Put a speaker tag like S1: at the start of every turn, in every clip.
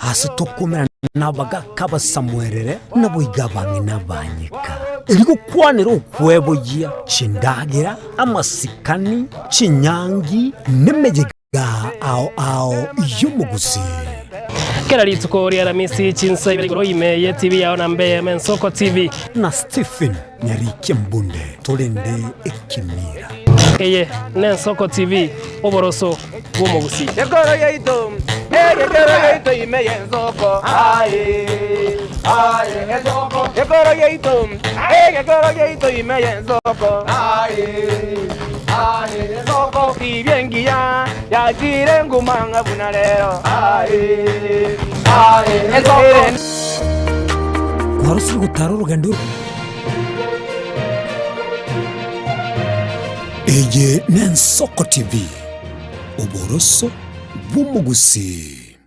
S1: Ase tokomerana nabagaaka abasamuerere, naboigo abang'ina abanyeka. Erio gokwanera okweboyia chindagera, amasikani, chinyangi, nemeyega ao ao y'omogusii.
S2: Kera rituko ri'Aramisi chinsa ibere igoro ime ye TV yao na mbe eyemo Ensoko TV.
S1: Na Stephen Nyarikia Mbunde torende ekemira.
S2: Eye n'Ensoko TV, oboroso bw'omogusii.
S3: Gekoro yaito, egekoro yaito ime y'ensoko, aye, aye, ensoko. Gekoro yaito, egekoro yaito ime y'ensoko, aye, aye, ensoko. Tibia engiya yachire nguma ng'a buna rero, aye, aye, ensoko.
S1: Kwarosire gotara orogendo oro. Eye n'Ensoko TV, oboroso bw'omogusii.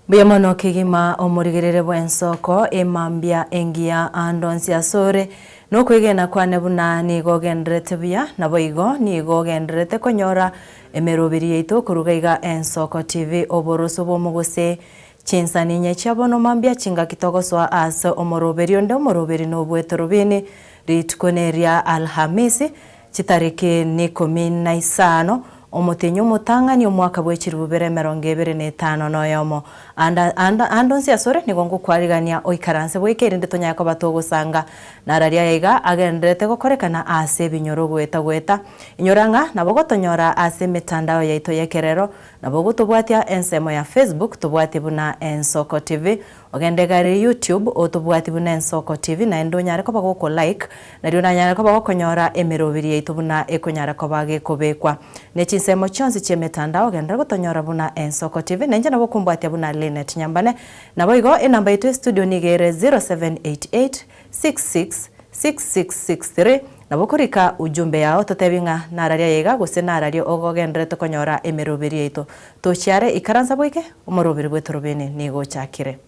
S4: Mbuya mono kegima omorigerere bw'ensoko emambia engiya aande onsi asore, nokwegena kwane buna nigo ogendererete buya, naboigo nigo ogendererete konyora emeroberi yaito koruga iga Ensoko TV oboroso bw'omogose chinsa ninye chia bono mambia chingaki togosoa ase omoroberi onde omoroberi nobwetorobini rituko neria Alhamisi Chitariki nikomi na isano, omotienyi omotang'ani omwaka bwe chilifu bibere emerongo ebere na etano na oyomo. Ande ande ande onsi asore nigo ngokwarigania oikaranse goika erinde tonyare koba togosanga. Nararia aya iga agendererete gokorekana ase ebinyoro goeta goeta. Inyora ng'a nabo gotonyora ase emetandao yaito y'ekerero, nabo gotobwatia ensemo ya Facebook tobwatie buna Ensoko TV, Ogende gare YouTube otobwati buna Ensoko TV naende onyare koba goko like nario nanyare koba gokonyora emeroberi yaito buna ekonyara koba gekobekwa ne chinsemo chionsi chiemetandao genderera gotonyora buna Ensoko TV nainche nabo okombwatia buna Linet Nyambane naboigo enamba yaito estudio nigo ere 0788 66 6663 nabo okorika ujumbe yao totebi ng'a nararia aiga gose nararia ogogendererete konyora emeroberi yaito Tochiare ikaransa boike, omoroberi bw'etorobini nigo ochakire.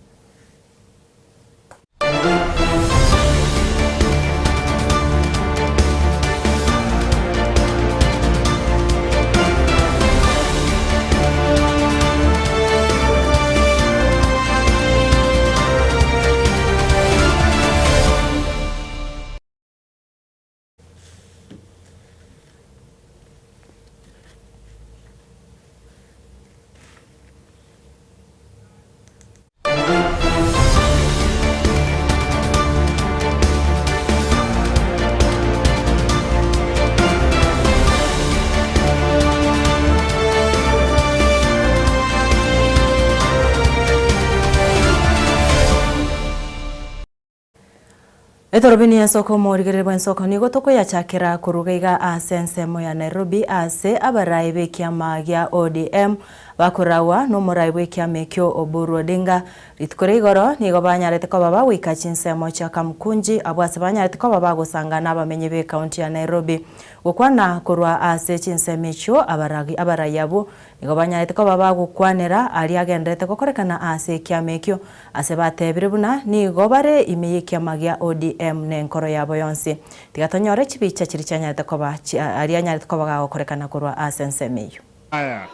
S4: Etorobini y'ensoko omorigereri bw'ensoko nigo tokoyachakera koruga iga ase ensemo ya Nairobi ase abarai b'ekiama gia ODM bakoragwa nomorai bw'ekiama ekio Oburu Odinga. Rituko ria igoro nigo banyarete koba bagoika chinsemo chia Kamukunji abwo ase banyarete koba bagosanga nabamenyi b'ecounty ya Nairobi. Gokwana korwa ase chinsemo echio abarai abwo Nigo banyarete koba bagokwanera aria agenderete gokorekana ase ekiama ekio, ase batebire buna nigo bare ime y'ekiama gia ODM nenkoro yabo yonsi. Tiga tonyore chibicha chiria chianyarete koba aria anyarete koba gagokorekana korwa ase ensemo eyio.
S5: Haya.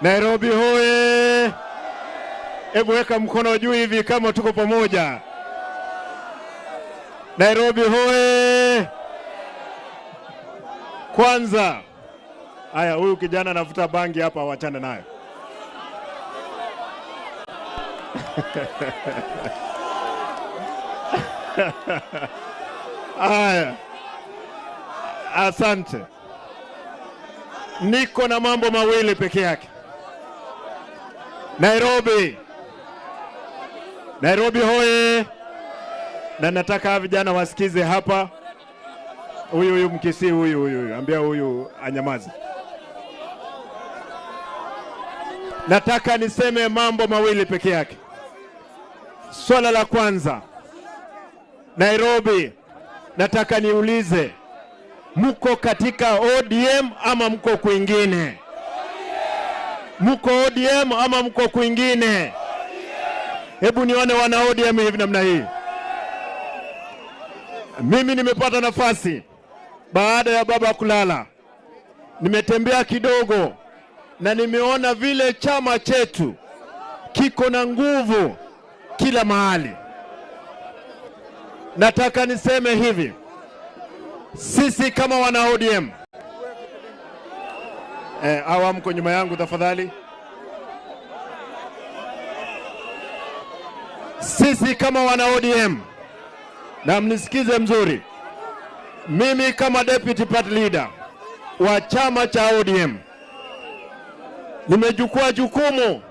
S5: Nairobi hoye! Hebu weka mkono juu hivi kama tuko pamoja. Nairobi hoye! Kwanza Haya, huyu kijana anavuta bangi hapa, wachane nayo. Haya, asante. Niko na mambo mawili peke yake. Nairobi, Nairobi hoye! Na nataka vijana wasikize hapa. Huyu huyu Mkisii huyu huyu huyu, ambia huyu anyamaze. Nataka niseme mambo mawili peke yake. Swala la kwanza, Nairobi, nataka niulize, mko katika ODM ama mko kwingine? Mko ODM ama mko kwingine? Hebu nione wana ODM hivi namna hii. Mimi nimepata nafasi baada ya baba kulala, nimetembea kidogo na nimeona vile chama chetu kiko na nguvu kila mahali. Nataka niseme hivi, sisi kama wana ODM hawa mko nyuma yangu tafadhali. Sisi kama wana ODM, na mnisikize mzuri, mimi kama deputy party leader wa chama cha ODM nimechukua jukumu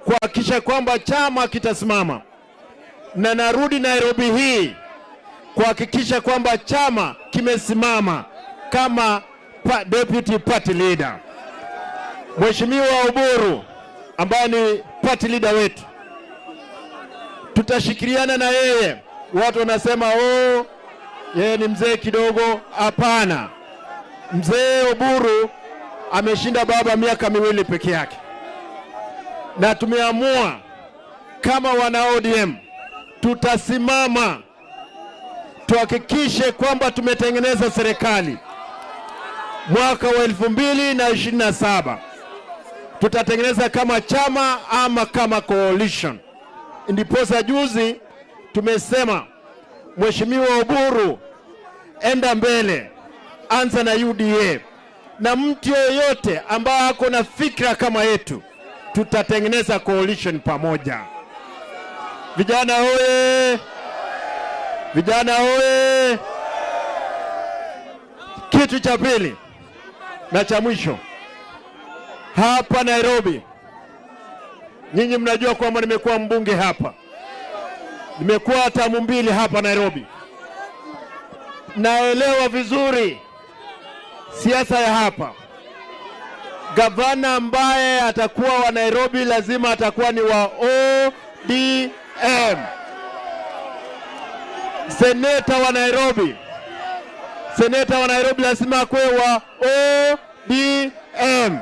S5: kuhakikisha kwamba chama kitasimama, na narudi Nairobi hii kuhakikisha kwamba chama kimesimama kama pa deputy party leader. Mheshimiwa Oburu ambaye ni party leader wetu, tutashikiliana na yeye. Watu wanasema oh, yeye ni mzee kidogo. Hapana, mzee Oburu ameshinda baba miaka miwili peke yake, na tumeamua kama wana ODM tutasimama tuhakikishe kwamba tumetengeneza serikali mwaka wa 2027 tutatengeneza kama chama ama kama coalition. Ndiposa juzi tumesema Mheshimiwa Oburu, enda mbele, anza na UDA na mtu yeyote ambaye ako na fikra kama yetu, tutatengeneza coalition pamoja. Vijana hoye! Vijana hoye! Kitu cha pili na cha mwisho, hapa Nairobi, nyinyi mnajua kwamba nimekuwa mbunge hapa, nimekuwa tamu mbili hapa Nairobi. Naelewa vizuri siasa ya hapa. Gavana ambaye atakuwa wa Nairobi lazima atakuwa ni wa ODM. Seneta wa Nairobi, seneta wa Nairobi lazima akuwe wa ODM.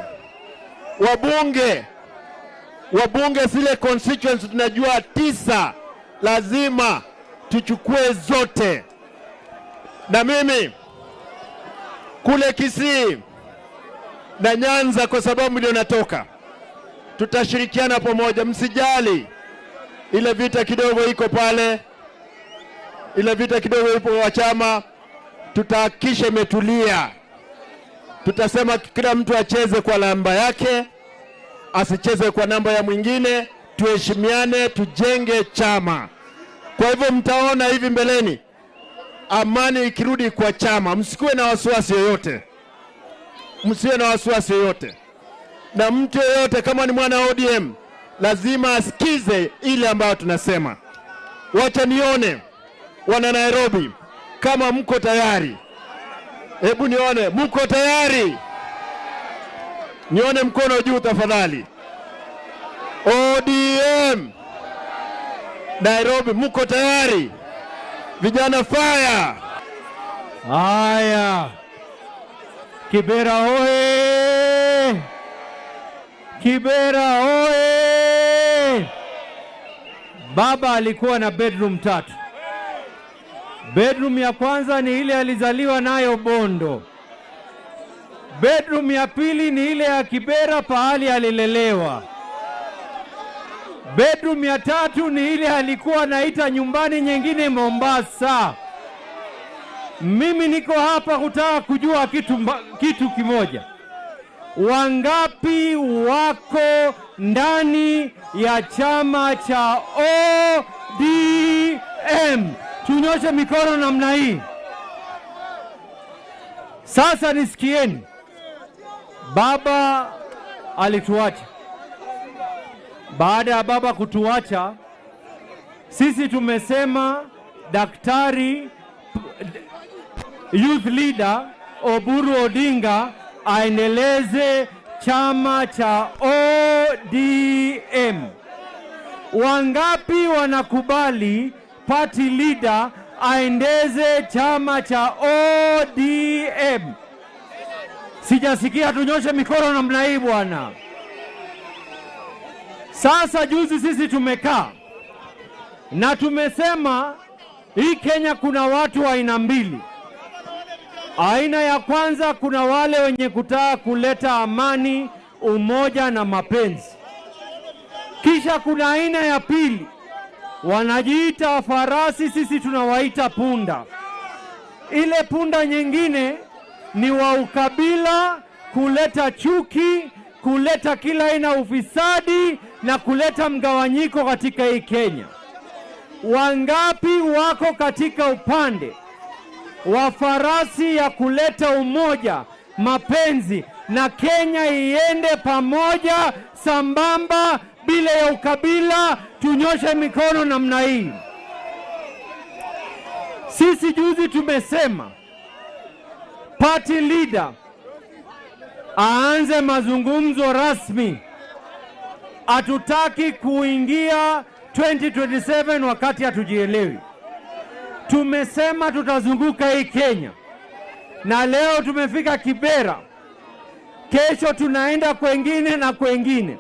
S5: Wabunge, wabunge zile constituency tunajua tisa, lazima tuchukue zote. Na mimi kule Kisii na Nyanza, kwa sababu ndio natoka, tutashirikiana pamoja. Msijali, ile vita kidogo iko pale, ile vita kidogo ipo wa chama, tutahakikisha imetulia. Tutasema kila mtu acheze kwa namba yake, asicheze kwa namba ya mwingine. Tuheshimiane, tujenge chama. Kwa hivyo mtaona hivi mbeleni amani ikirudi kwa chama, msikuwe na wasiwasi yoyote, msiwe na wasiwasi yoyote. Na mtu yoyote kama ni mwana ODM lazima asikize ile ambayo tunasema. Wacha nione wana Nairobi kama mko tayari. Hebu nione mko tayari, nione mkono juu tafadhali. ODM Nairobi, mko tayari? Vijana fire!
S6: Haya, Kibera oye! Kibera oye! Baba alikuwa na bedroom tatu. Bedroom ya kwanza ni ile alizaliwa nayo Bondo. Bedroom ya pili ni ile ya Kibera pahali alilelewa. Bedroom ya tatu ni ile alikuwa anaita nyumbani nyingine Mombasa. Mimi niko hapa kutaka kujua kitu, kitu kimoja. Wangapi wako ndani ya chama cha ODM? Tunyoshe mikono namna hii. Sasa nisikieni, baba alituacha. Baada ya baba kutuacha, sisi tumesema daktari youth leader Oburu Odinga aendeleze chama cha ODM. Wangapi wanakubali party leader aendeze chama cha ODM? Sijasikia tunyoshe mikono namna hii bwana. Sasa juzi sisi tumekaa na tumesema hii Kenya kuna watu wa aina mbili. Aina ya kwanza, kuna wale wenye kutaka kuleta amani, umoja na mapenzi. Kisha kuna aina ya pili, wanajiita farasi, sisi tunawaita punda. Ile punda nyingine ni wa ukabila, kuleta chuki, kuleta kila aina ufisadi na kuleta mgawanyiko katika hii Kenya. Wangapi wako katika upande wa farasi ya kuleta umoja, mapenzi na Kenya iende pamoja sambamba bila ya ukabila? Tunyoshe mikono namna hii. Sisi juzi tumesema party leader aanze mazungumzo rasmi. Hatutaki kuingia 2027 wakati hatujielewi. Tumesema tutazunguka hii Kenya, na leo tumefika Kibera, kesho tunaenda kwengine na kwengine,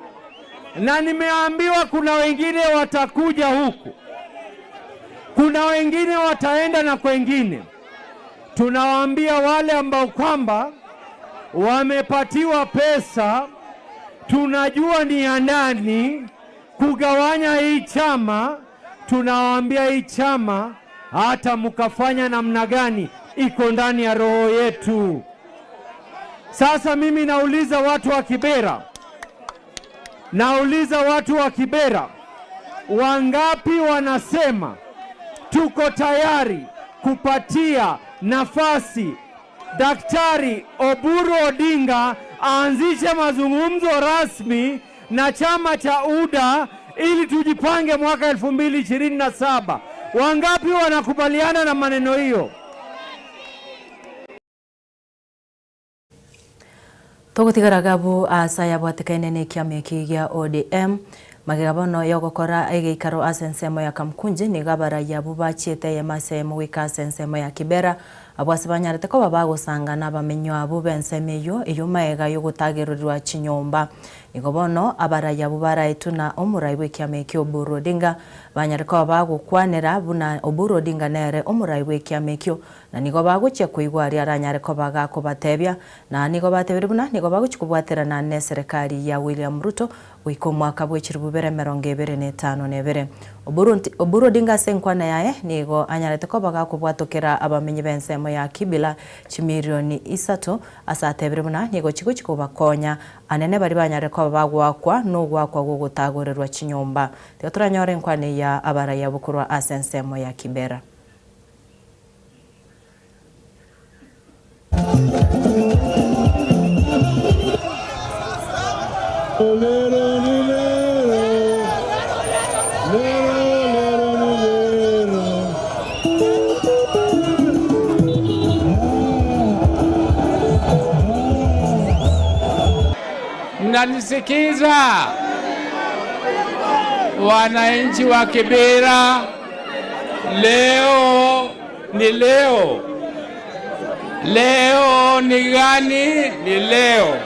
S6: na nimeambiwa kuna wengine watakuja huku, kuna wengine wataenda na kwengine. Tunawaambia wale ambao kwamba wamepatiwa pesa, tunajua ni ya nani kugawanya hii chama. Tunawaambia hii chama hata mkafanya namna gani, iko ndani ya roho yetu. Sasa mimi nauliza watu wa Kibera, nauliza watu wa Kibera, wangapi wanasema tuko tayari kupatia nafasi Daktari Oburu Odinga aanzishe mazungumzo rasmi na chama cha UDA ili tujipange mwaka 2027. Wangapi wanakubaliana na maneno hiyo?
S4: Togotigara gabu asa yabwatikaine na ekiama eki gia ODM magega bono yogokora egeikaro ase ensemo ya Kamkunji nigo abaraiya abwo bachiete eyemo ase eyemo goika ase ensemo ya Kibera abwo ase banyarete koba bagosangana abamenyo abwo b'ensemo eywo eywo maega yogotagererwa chinyomba. Nigo bono abaraiya abwo baraetwe na omorai bw'ekiama ekio Oburu Odinga banyare koba bagokwanera buna Oburu Odinga nere omorai bw'ekiama ekio na nigo bagochia koigwa aria aranyare koba gakobatebia na nigo batebirie buna nigo bagochia kobwaterana neserekari ya William Ruto goika omwaka bwe chilifu bibere emerongo ebere na etano na ebere. Oburu Oburu Odinga ase enkwana yaye nigo anyarete koba gakobwatokera abamenyi b'ensemo ya Kibila chimilioni isato ase atebire buna nigo chigochia kobakonya anene baria banyarire koba bagoakwa nogoakwa gw'ogotagorerwa chinyomba. Tiga toranyore enkwana eye ya abarai abwo korwa ase ensemo ya Kibera.
S7: Mnanisikiza wananchi wa Kibera? Leo ni leo. Leo ni gani? Ni leo.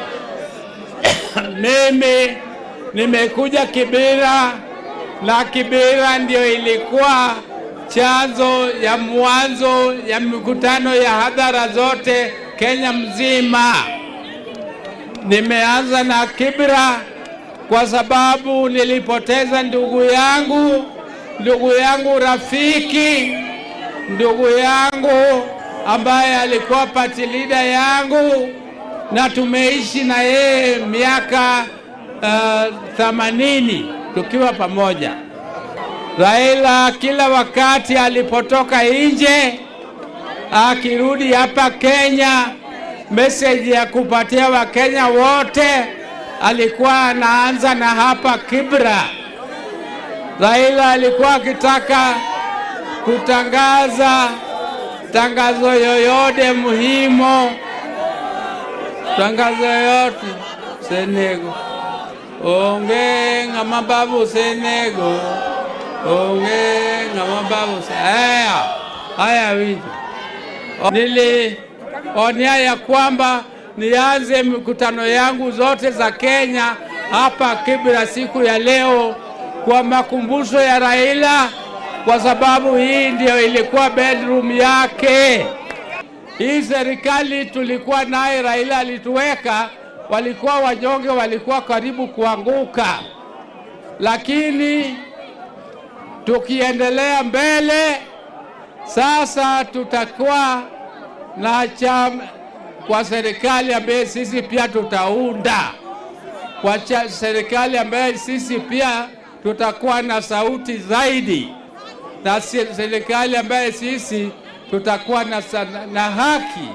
S7: Mimi nimekuja Kibera na Kibera ndio ilikuwa chanzo ya mwanzo ya mikutano ya hadhara zote Kenya mzima. Nimeanza na Kibra kwa sababu nilipoteza ndugu yangu, ndugu yangu rafiki, ndugu yangu ambaye alikuwa party leader yangu na tumeishi na yeye miaka 80 tukiwa pamoja. Raila kila wakati alipotoka nje akirudi hapa Kenya, message ya kupatia Wakenya wote alikuwa anaanza na hapa Kibra. Raila alikuwa akitaka kutangaza tangazo yoyote muhimu, tangazo yoyote Senego onge ng'ama babu Senego onge ng'ama babu. Haya haya, winjo nilionea ya kwamba nianze mikutano yangu zote za Kenya hapa Kibra siku ya leo kwa makumbusho ya Raila, kwa sababu hii ndio ilikuwa bedroom yake. Hii serikali tulikuwa naye, Raila alituweka, walikuwa wanyonge, walikuwa karibu kuanguka, lakini tukiendelea mbele sasa tutakuwa na chama kwa serikali ambaye sisi pia tutaunda, kwa serikali ambaye sisi pia tutakuwa na sauti zaidi, na serikali ambaye sisi tutakuwa na, na haki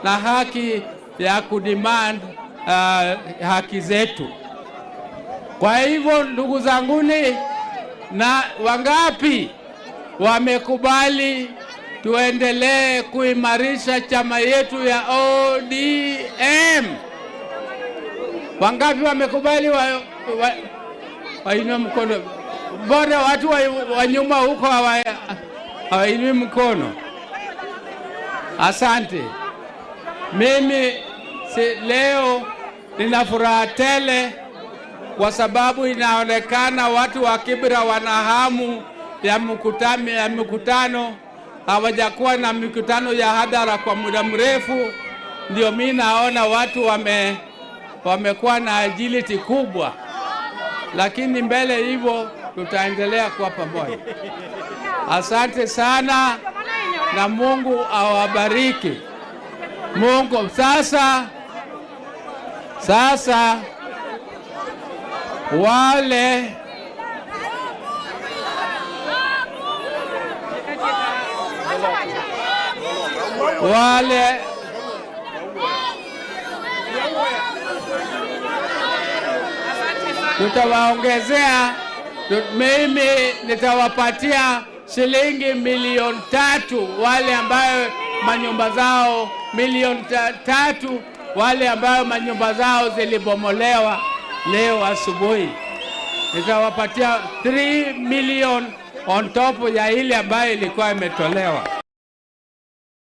S7: na haki ya kudemand haki zetu. Kwa hivyo ndugu zanguni, na wangapi wamekubali tuendelee kuimarisha chama yetu ya ODM? Wangapi wamekubali? Wainue mkono. Mbona watu wa nyuma huko hawainui mkono? Asante. Mimi si, leo nina furaha tele kwa sababu inaonekana watu wa Kibra wana hamu ya mkutano, ya mikutano. Hawajakuwa na mikutano ya hadhara kwa muda mrefu, ndio mi naona watu wamekuwa na agility kubwa, lakini mbele hivyo tutaendelea kuwa pamoja. Asante sana na Mungu awabariki. Mungu sasa, sasa wale wale tutawaongezea, mimi nitawapatia shilingi milioni 3 wale ambayo manyumba zao milioni 3 wale ambayo manyumba zao zilibomolewa leo asubuhi. Nitawapatia 3 million on top ya ile ambayo ilikuwa imetolewa.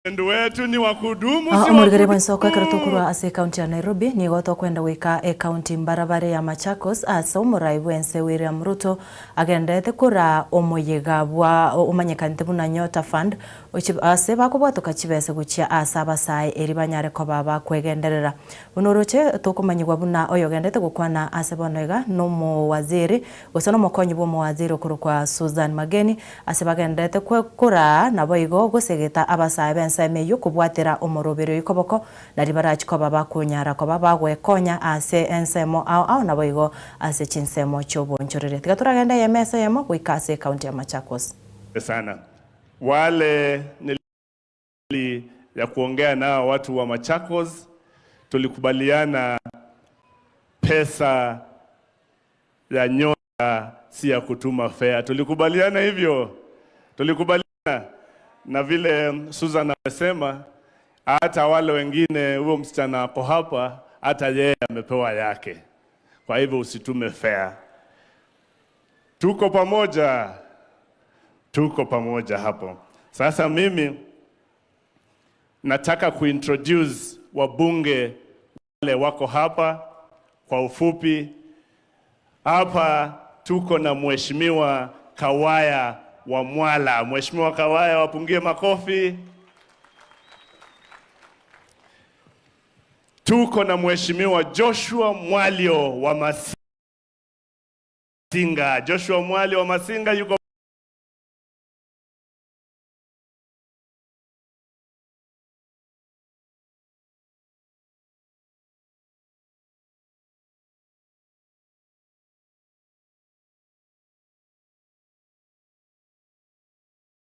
S8: Upendo wetu ni wa kudumu, si wa
S4: Omorigere bw'ensoko ekero tokorwa ase ekaunti ya Nairobi nigo tokwenda goika ekaunti mbarabara ya Machakos ase omorai bwense William Ruto agendete kora omoyega bwa omanyekanete buna Nyota Fund ase bakobwatoka chibese gochia ase abasae eri banyare koba bakwegenderera. Buna oroche tokomanyigwa buna oyo ogendete gokwana ase bono iga na omowaziri gose na omokonyi bwa omowaziri okorokwa Susan Mageni ase bagendete koraa nabo igo gosegeta abasae bense emeyo kobwatera omorobero ikoboko nari barachikoba bakonyara koba bagwekonya ase ensemo ao ao nabo igo ase chinsemo chiobonchorere. Tiga toragenda yemesa yemo goika ase ekaunti ya Machakos.
S8: Sana wale nili ya kuongea nao watu wa Machakos, tulikubaliana pesa ya Nyota si ya kutuma fare. Tulikubaliana hivyo, tulikubaliana na vile Susan amesema, hata wale wengine, huyo msichana ako hapa, hata yeye amepewa yake. Kwa hivyo usitume fare. Tuko pamoja, tuko pamoja hapo. Sasa mimi nataka kuintroduce wabunge wale wako hapa kwa ufupi. Hapa tuko na Mheshimiwa Kawaya wa Mwala. Mheshimiwa Kawaya, wapungie makofi. Tuko na Mheshimiwa Joshua Mwalyo wa Masinga. Joshua Mwalyo wa Masinga yuko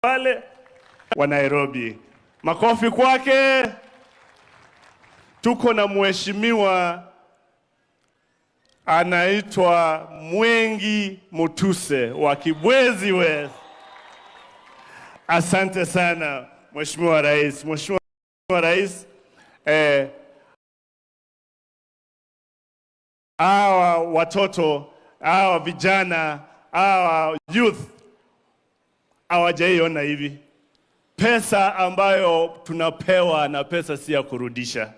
S8: pale wa Nairobi. Makofi kwake. Tuko na mheshimiwa anaitwa Mwengi Mutuse wa Kibwezi West. Asante sana Mheshimiwa Rais. Mheshimiwa Rais, hawa watoto, hawa vijana, hawa youth hawajaiona hivi. Pesa ambayo tunapewa na pesa si ya kurudisha.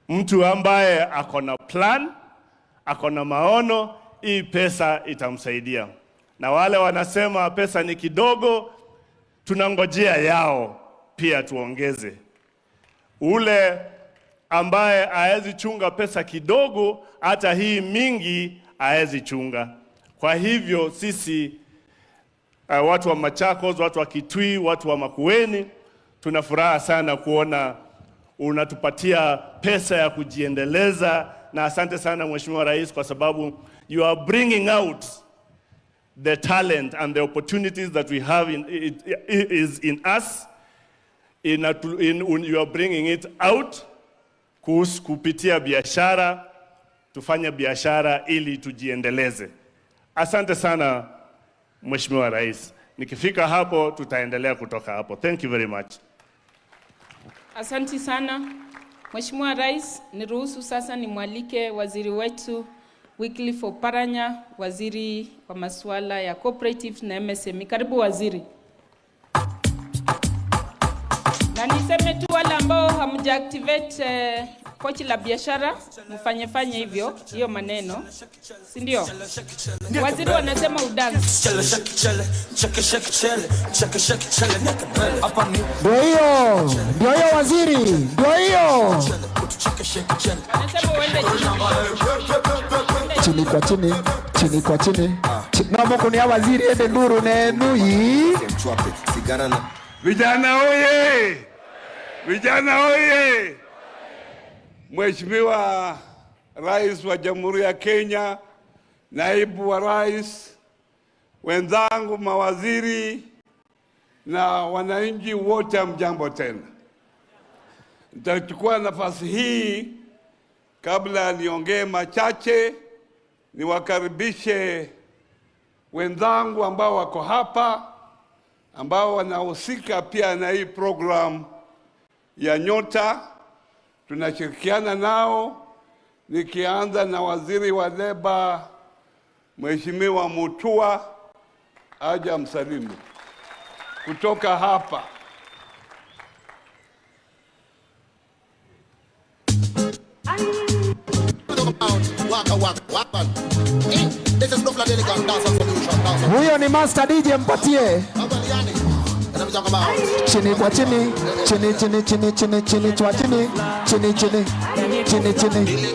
S8: Mtu ambaye ako na plan, ako na maono, hii pesa itamsaidia. Na wale wanasema pesa ni kidogo, tunangojea yao pia tuongeze. Ule ambaye haezi chunga pesa kidogo, hata hii mingi haezi chunga. Kwa hivyo sisi watu wa Machakos, watu wa Kitui, watu wa Makueni, tuna furaha sana kuona unatupatia pesa ya kujiendeleza, na asante sana Mheshimiwa Rais kwa sababu you are bringing out the talent and the opportunities that we have in, it is in us in, in, you are bringing it out kuhusu kupitia biashara, tufanye biashara ili tujiendeleze. Asante sana Mheshimiwa Rais. Nikifika hapo tutaendelea kutoka hapo. Thank you very much.
S9: Asanti sana Mheshimiwa Rais, niruhusu sasa nimwalike waziri wetu Wycliffe Oparanya, waziri wa masuala ya cooperative na MSME. Karibu waziri. Na niseme tu wale ambao hamja activate pochi la biashara mfanye fanye hivyo hiyo maneno, si ndio? Waziri wanasema udansi.
S10: Ndio hiyo, ndio hiyo waziri, ndio hiyo.
S9: Wanasema uende
S10: Chini kwa chini, chini kwa chini. No mukunia waziri ende nduru nenu yi.
S7: Vijana oye! Vijana oye! Mheshimiwa Rais wa Jamhuri ya Kenya, naibu wa rais, wenzangu mawaziri na wananchi wote, hamjambo tena. Nitachukua nafasi hii kabla niongee machache, niwakaribishe wenzangu ambao wako hapa ambao wanahusika pia na hii program ya Nyota. Tunashirikiana nao, nikianza na waziri wa leba Mheshimiwa Mutua aje msalimu kutoka hapa.
S10: Huyo ni Master DJ, mpatie. Chini kwa chini, chini chini chini chini chini kwa chini, chini chini chini chini.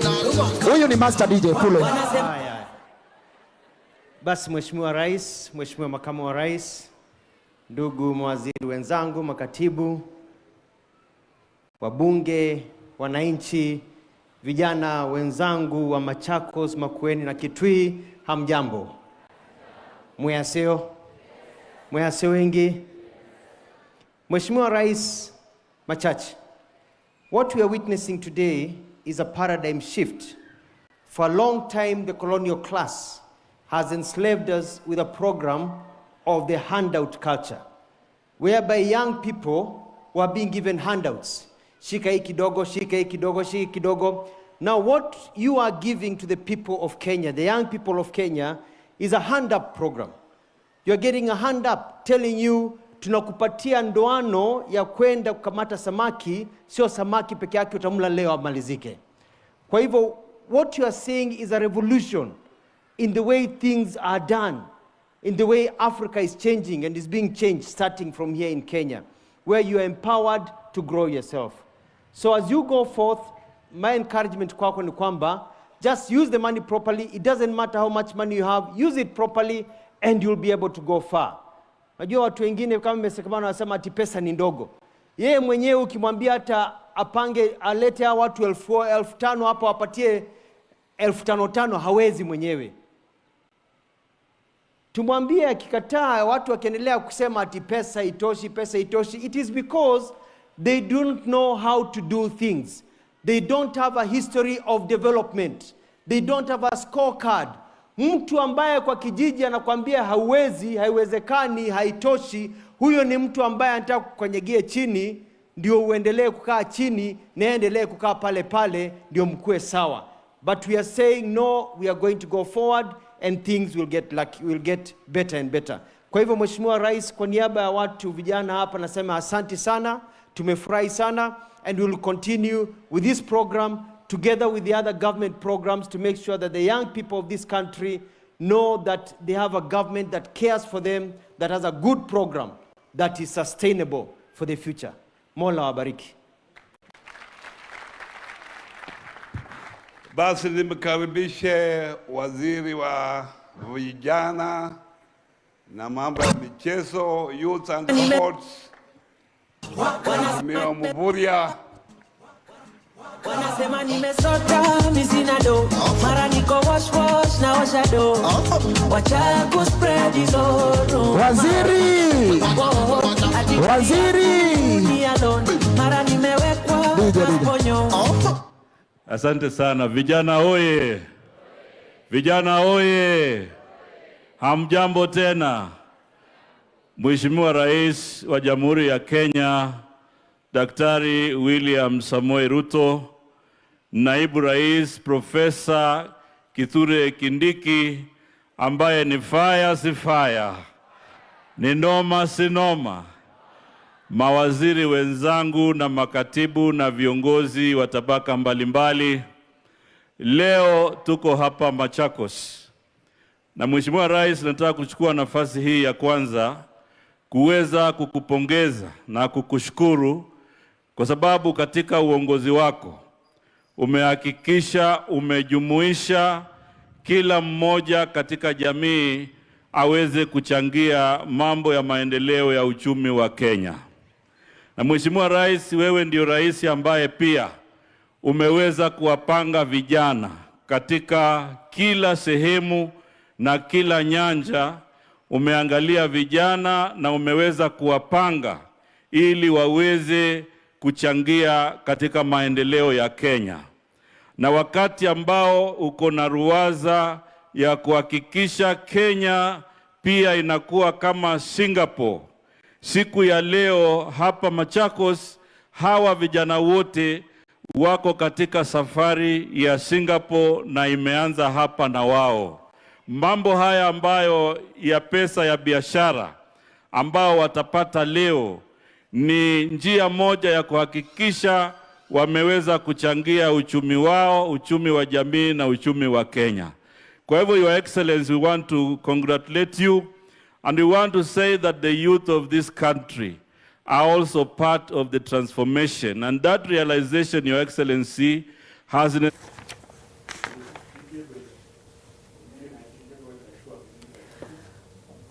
S10: Huyu ni Master DJ kule.
S6: Haya. Basi Mheshimiwa Rais, Mheshimiwa Makamu wa Rais, ndugu mawaziri wenzangu, makatibu, wabunge, wananchi, vijana wenzangu wa Machakos, Makueni na Kitui, hamjambo? Mweyaseo? Mweyaseo wengi? Mheshimiwa Rais, machache. What we are witnessing today is a paradigm shift. For a long time, the colonial class has enslaved us with a program of the handout culture, whereby young people were being given handouts. Shika hii kidogo, shika hii kidogo, shika hii kidogo. Now, what you are giving to the people of Kenya, the young people of Kenya, is a hand-up program. You are getting a hand up telling you tunakupatia ndoano ya kwenda kukamata samaki, sio samaki peke yake utamla leo amalizike. Kwa hivyo what you are seeing is a revolution in the way things are done, in the way Africa is changing and is being changed starting from here in Kenya, where you are empowered to grow yourself. So as you go forth, my encouragement kwako ni kwamba just use the money properly. It doesn't matter how much money you have, use it properly and you'll be able to go far. Najua watu wengine kama imesemekana wanasema ati pesa ni ndogo. Yeye mwenyewe ukimwambia hata apange alete hao watu 5,000 hapo apatie 5,000 hawezi mwenyewe. Tumwambie akikataa, watu wakiendelea kusema ati pesa itoshi, pesa itoshi, it is because they don't know how to do things. They don't have a history of development. They don't have a scorecard. Mtu ambaye kwa kijiji anakwambia hauwezi, haiwezekani, haitoshi, huyo ni mtu ambaye anataka kukanyagia chini ndio uendelee kukaa chini na endelee kukaa pale pale ndio mkue sawa. But we are saying no, we are going to go forward and things will get lucky, will get better and better. Kwa hivyo Mheshimiwa Rais, kwa niaba ya watu vijana hapa nasema asante sana, tumefurahi sana and we will continue with this program
S11: together with the other government programs to make sure that the young people of this country know that they have a government that cares for them, that has a good program that is sustainable for the future. Mola awabariki.
S12: Basi nimkaribishe waziri wa vijana na mambo ya michezo, youth and sports, Mheshimiwa Mvurya.
S13: Wanasema nimesota mi sina do, mara niko wash wash na osha do, wacha ku spread hizo rumor.
S10: Waziri!
S13: Oh, ati
S10: Waziri!
S13: ni alone, mara nimewekwa
S10: DJ, DJ.
S13: maponyo.
S8: Asante sana vijana oye! Vijana oye! Hamjambo tena. Mheshimiwa Rais wa Jamhuri ya Kenya Daktari William Samoei Ruto, Naibu Rais Profesa Kithure Kindiki ambaye ni fire si fire, ni noma si noma, mawaziri wenzangu na makatibu na viongozi wa tabaka mbalimbali, leo tuko hapa Machakos. Na Mheshimiwa Rais, nataka kuchukua nafasi hii ya kwanza kuweza kukupongeza na kukushukuru kwa sababu katika uongozi wako umehakikisha umejumuisha kila mmoja katika jamii aweze kuchangia mambo ya maendeleo ya uchumi wa Kenya. Na Mheshimiwa Rais, wewe ndio rais ambaye pia umeweza kuwapanga vijana katika kila sehemu na kila nyanja. Umeangalia vijana na umeweza kuwapanga ili waweze kuchangia katika maendeleo ya Kenya. Na wakati ambao uko na ruwaza ya kuhakikisha Kenya pia inakuwa kama Singapore, siku ya leo hapa Machakos, hawa vijana wote wako katika safari ya Singapore na imeanza hapa na wao. Mambo haya ambayo ya pesa ya biashara ambao watapata leo ni njia moja ya kuhakikisha wameweza kuchangia uchumi wao, uchumi wa jamii na uchumi wa Kenya. Kwa hivyo, Your Excellency, we want to congratulate you and we want to say that the youth of this country are also part of the transformation, and that realization, Your Excellency, has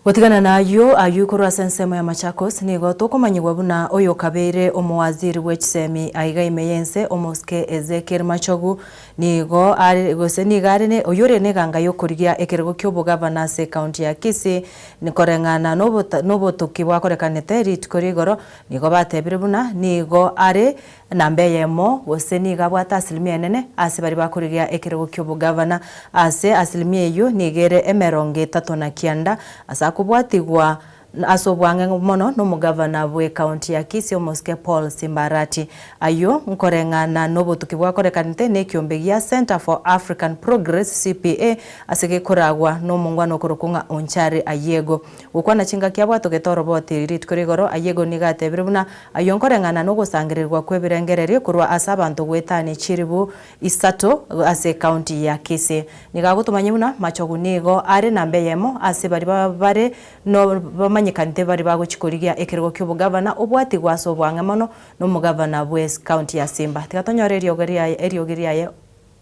S4: Gotigana na ayio ayio korwa ase ensemo ya Machakos nigo tokomanyigwa buna oyo okabeire omowaziri bwa echisemi aiga ime ya ense omosike Ezekiel Machogu nigo are gose nigo are ne oyio ore na eganga ya okorigia ekerogo kia obogavana ase ekaunti ya Kisii nikoreng'ana na obota na obotoki bwakorekanete rituko ria igoro nigo batebire buna nigo are namba eyemo gose nigo abwate asilimia enene ase baria bakorigia ekerogo kia obogavana ase asilimia eywo nigo ere emerongo etato na kianda ase akobwatigwa ase obwang'e mono na omogavana bwa ekaunti ya Kisii omosike Paul Simbarati. Aywo nkoreng'ana na obotuki bwakorekanete na ekiombe gia Center for African Progress CPA ase gekoragwa na omongwana okorokwa ng'a Onchari Ayiego. Gokwana chingaki abwatogete oroboti rituko ria igoro Ayiego nigo atebire buna aywo nkoreng'ana na ogosangererwa kwa ebirengererio korwa ase abanto goetania chiribu isato ase ekaunti ya Kisii. Nigo agotomanyia buna Machogu nigo are namba eyemo ase baria bare no bamanyekanete bari bagochikorigia ekerogo kia obogavana obwatigwa ase obwang'e mono na omogavana bwa ekaunti ya Simba. Tiga tonyore eriogo riaye eriogi riaye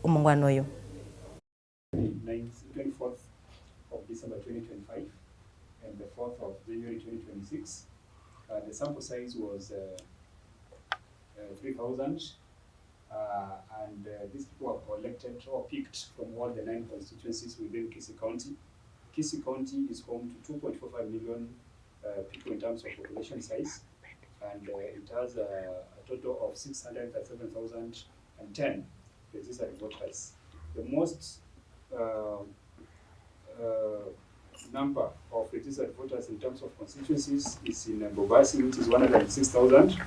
S4: omongwana oyo.
S14: 24th of December 2025 and the 4th of January 2026. The sample size was 3,000, and these people were collected or picked from all the 9 constituencies within Kisii County. Kisii County is home to 2.45 million people in terms of population size, and it has a total of 637,010 registered voters. The most number of registered voters in terms of constituencies is in Bobasi, which is 106,000,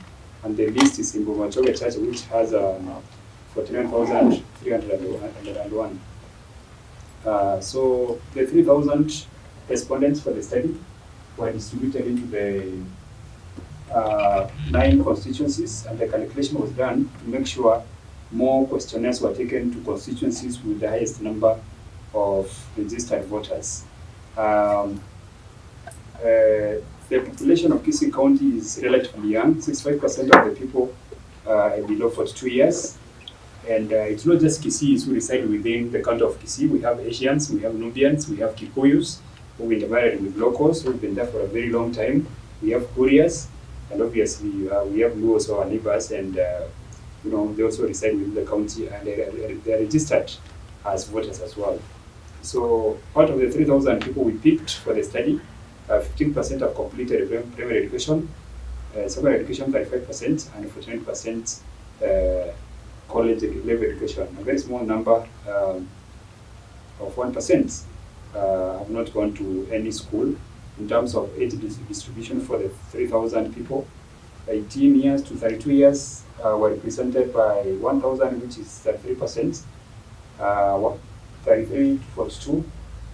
S14: and the least is in Bomachoge Church, which has 49,301. So the 3,000 respondents for the study were distributed into the 9 constituencies, and the calculation was done to make sure More questionnaires were taken to constituencies with the highest number of registered voters. Um, uh, the population of Kisii County is relatively young. 65% of the people uh, are below 42 years. And uh, it's not just Kisiis who reside within the county of Kisii. We have Asians, we have Nubians, we have Kikuyus who intermarried with locals who've been there for a very long time. We have Kurias, and obviously uh, we have Luos who are neighbors, and uh, you know they also reside within the county and they are, they are registered as voters as well. So out of the 3,000 people we picked for the study, 15% have completed primary education, secondary education 35%, and 49% college level education. A very small number um, of 1% uh, have not gone to any school. In terms of age distribution for the 3,000 people, 18 years to 32 years uh, were represented by 1,000, which is 33%. Uh, 33 to 42,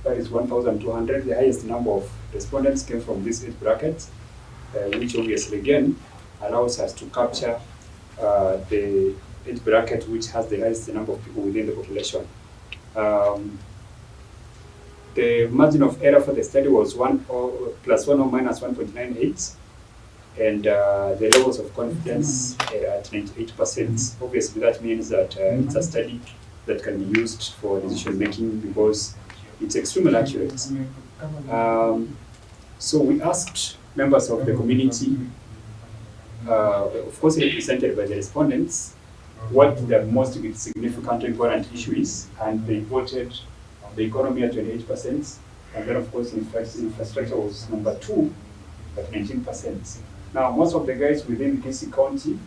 S14: that is 1,200. The highest number of respondents came from this age bracket, uh, which obviously again allows us to capture uh, the age bracket which has the highest number of people within the population. Um, the margin of error for the study was 1 or plus 1 or minus 1.98, and uh, the levels of confidence uh, at 98%. Obviously, that means that uh, it's a study that can be used for decision making because it's extremely accurate. Um, so we asked members of the community, uh, of course represented by the respondents, what the most significant important issue is, and they voted the economy at 28%, and then of course infrastructure was number two at 19%. Now most of the guys within Kisii County,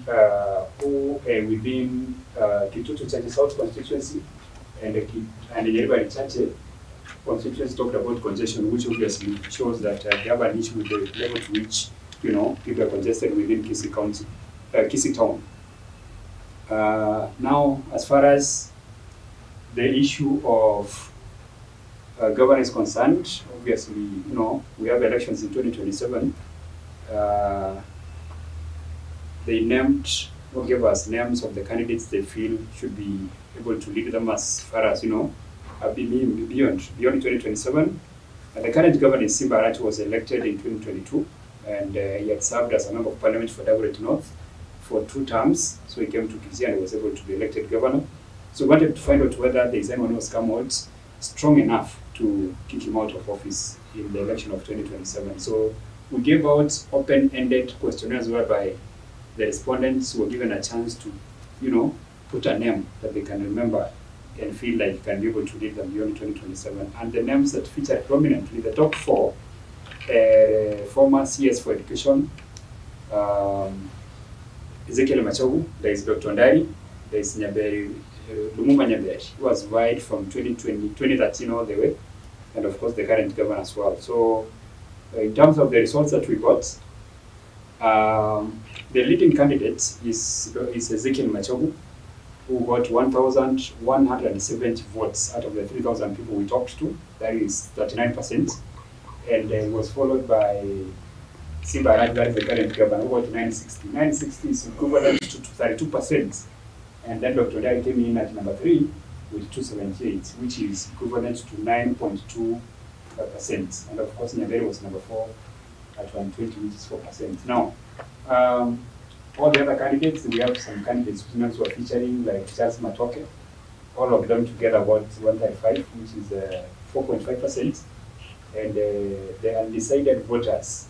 S14: uh, who uh, within uh, Kitutu Chache South constituency and, and Nyaribari Chache constituency talked about congestion, which obviously shows that uh, they have an issue with the level to which you know people are congested within Kisii County, uh, Kisii town. Uh, now, as far as the issue of uh, governance is concerned, obviously, you know, we have elections in 2027. Uh, they named or gave us names of the candidates they feel should be able to lead them as far as, you know, beyond, beyond 2027. And the current governor, Simba Arati, was elected in 2022, and uh, he had served as a member of parliament for Dagoretti North for two terms. So he came to Kisii and was able to be elected governor. So we wanted to find out whether there is anyone who has come out strong enough to kick him out of office in the election of 2027. So we gave out open-ended questionnaires whereby the respondents were given a chance to, you know, put a name that they can remember and feel like can be able to lead them beyond 2027. And the names that featured prominently, the top four, uh, former CS for Education, um, Ezekiel Machogu, there is Dr. Ndari, there is Nyaberi, uh, Lumumba Nyaberi, who has vied from 2020, 2013 all the way, and of course the current governor as well. So uh, in terms of the results that we got, um, the leading candidate is, is Ezekiel Machogu, who got 1,170 votes out of the 3,000 people we talked to. That is 39%. And uh, was followed by Simba Arati, the current governor, who got 960. 960 is equivalent to 32%. And then Dr. Dai came in at number three with 278, which is equivalent to 9.2%. And of course, Nyaberi was number four at 120, which is 4%. Now, um, all the other candidates, we have some candidates whose names were featuring, like Charles Matoke. All of them together got 135, which is uh, 4.5%. And uh, the undecided voters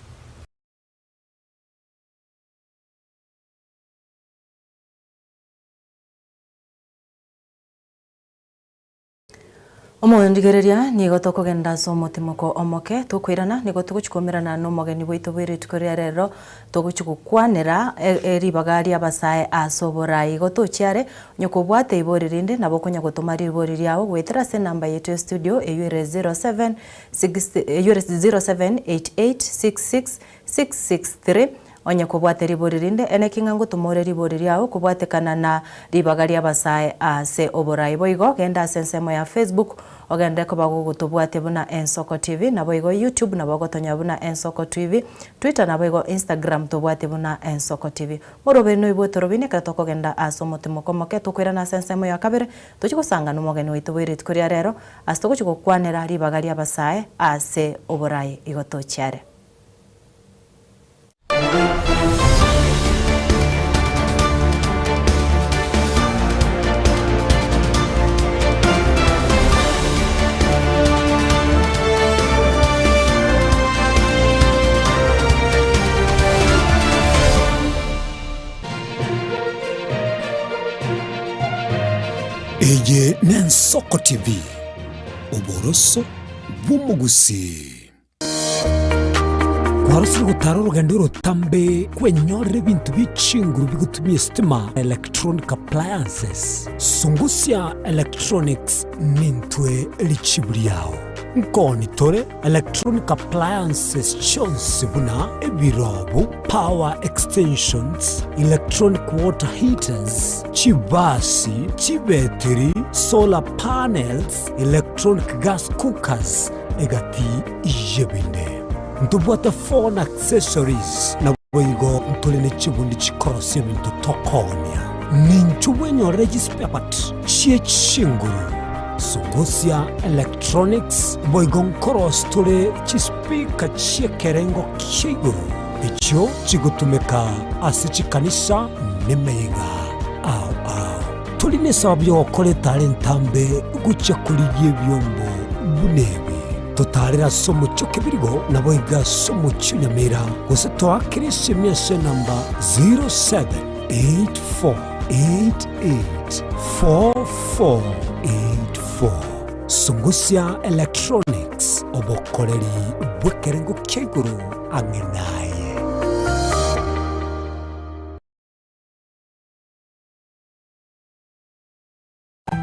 S4: Omondigereria nigo tokogenda ase omotimoko omoke tokoirana nigo togochi koumerana na omogeni bwaito bwe rituko ria rero togochi gokwanera ribaga ria abasae ase oborai. Igo tochiare onye kobwate ibori rinde nabo okonya gotoma ribori riao goetera ase enamba yaito ya studio eywo ere 07 eywo ere 078866663. Onye kobwate ribori rinde, eneki ng'a ngotomore ribori riao kobwatekana na ribaga ri'abasae ase oborai. Boigo genda ase ensemo ya Facebook ogende koba gogotobwatia buna Ensoko TV, naboigo YouTube nabo ogotonya buna Ensoko TV, Twitter naboigo Instagram tobwatie buna Ensoko TV. Moroberi noibwe torobini ekero tokogenda ase omotimoko omoke tokoirana ase ensemo ya kabere tochie gosanga nomogeni oito bwe rituko ria rero ase togochia gokwanera ribaga ri'abasae ase oborai igo tochiare.
S1: Eye n'Ensoko TV, oboroso bw'omogusii. Kwarosire gotara orogendo orotambe kwenyorera ebinto bie chinguru bigotumia esitima, electronic appliances. Sungusia Electronics nintwe richibu riao. Nkoni tore electronic appliances chionsi buna ebirobu, power extensions, electronic water heaters, chibasi, chibetiri, solar panels, electronic gas cookers, egati y'ebinde. Ntobwate phone accessories, naboigo ntore ne chibundi chikorosia ebinto tokoonia. Ninchu bwenyorere chispare part chie chinguru, sungusia electronics, boigo nkorosia tore chispeaker chi'ekerengo kia igoro echio chigotumeka ase chikanisa nemeyega ao ao. Tori nesababu y'ogokora etara entambe gochia korigia ebiombo buna ebi. Totaarere ase omochie o Kebirigo, naboigo ase omochie o Nyamira, gose toakere esemi ase enamba 0784884484. Sungusia Electronics, obokoreri bw'ekerengo kia igoro ang'e naye.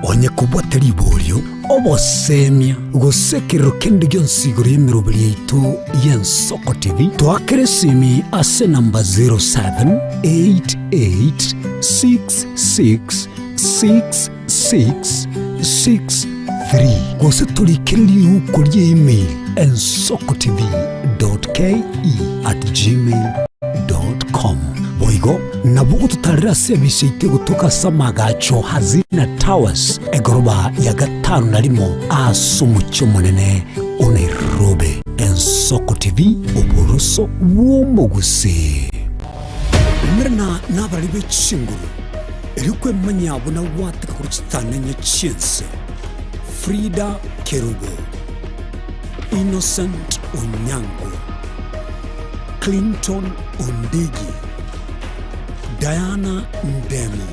S1: Onye kobwate riborio, obosemia, gose ekerero kende gionsi igoro y'emeroberi yaito y'Ensoko TV, toakere esimi ase enamba 0788666663 gose torikere riuko ria email ensokotv.ke@gmail.com. Boigo nabo ogototarera ase emisa yaito egotoka ase amaagacho Hazina Towers, egoroba ya gatano na rimo ase omochie omonene o Nairobi. Ensoko TV, oboroso bw'omogusii. Umerana nabarari be chinguru, erio kwemanyia buna gwateka korwa chitanenye chi'ense. Frida Kerubo, Innocent Onyango, Clinton Ondigi, Diana Ndemo,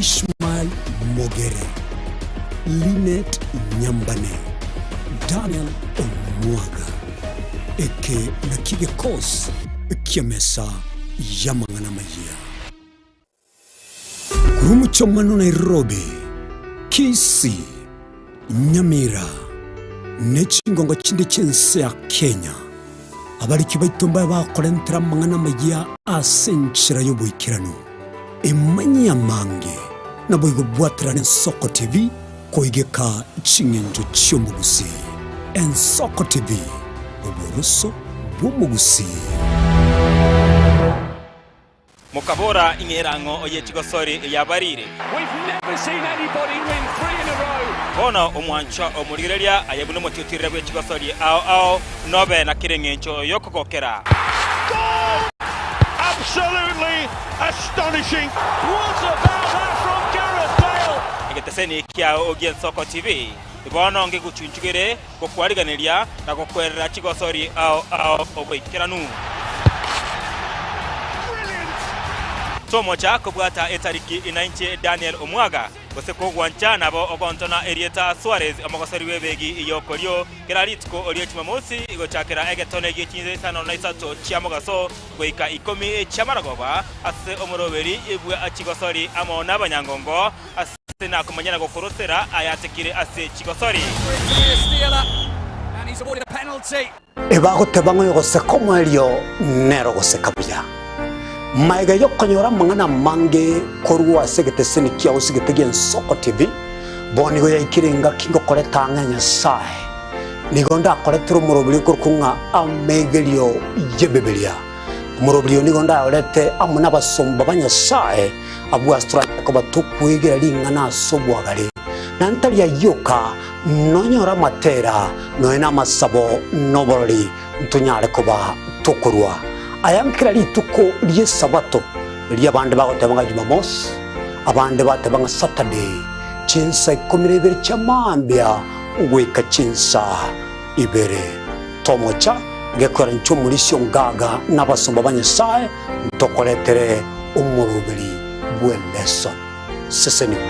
S1: Ishmael Mogere, Linet Nyambane, Daniel Omwaga. Eke nakio gekosi ki'emesa y'amang'ana amayia. Korwa omochie Nairobi, Kisii, Nyamira, ne chingongo chinde chi'ense ya Kenya, abariki baito mbabe bakorentera amang'ana amayia ase enchera y'oboikeranu. Emanyie amange, naboigo bwaterane Ensoko TV koigeka ching'encho chi'omogusii. Ensoko TV, oboroso bw'omogusii.
S15: Mokabora, Ing'era ng'o oye chigosori eyabarire? Bono omwanchwa omorigereria aye buna omotiotirire bwe chigosori ao ao, nobe na kera engencho y'okogokera. Egeteseni kiao gi'Ensoko TV bono ngegochunchugere gokwariganeria na gokwerera chigosori ao ao oboikeranu. Tomocha kobwata etariki inainche Daniel Omwaga, gose kogwancha nabo ogontona erieta Suarez omogosori bw'ebegi y'okorio kera rituko rie Jumamosi gochakera egetone gie chinsa isano na isato chia mogaso goika ikomi chi'amaragoba ase omoroberi bwa chigosori amo n'abanyangongo ase nakomanya na gokorosera ayatekire ase chigosori.
S1: Ebagoteba ng'a oyogoseka omoerio nere ogoseka buya. Magega y'okonyora amang'ana amange korwa ase egeteseni kiao ase egete gi'Ensoko TV, bono nigo yaikire engaki ngokoreta ang'e Nyasae. Nigo ndakoretere omoroberio okorokwa ng'a Amegerio y'Ebibilia. Omoroberio oyo nigo ndayorete amo nabasomba ba Nyasae, abwo ase toranyare koba tokwegera ring'ana ase obwagare, na ntari ayio oka, nonyore amatera, nonya namasabo, na oborori, ntonyare koba tokorua aya nkera rituko ri'Esabato, erio abande bagoteba ng'a Jumamosi, abande bateba ng'a Saturday, chinsa ikomi na ibere chia mambia goika chinsa ibere. Tomocha gekoera inche omorisia ongaga na abasomba ba Nyasae ntokoretere omoroberi bw'eleson. Sesenigwa.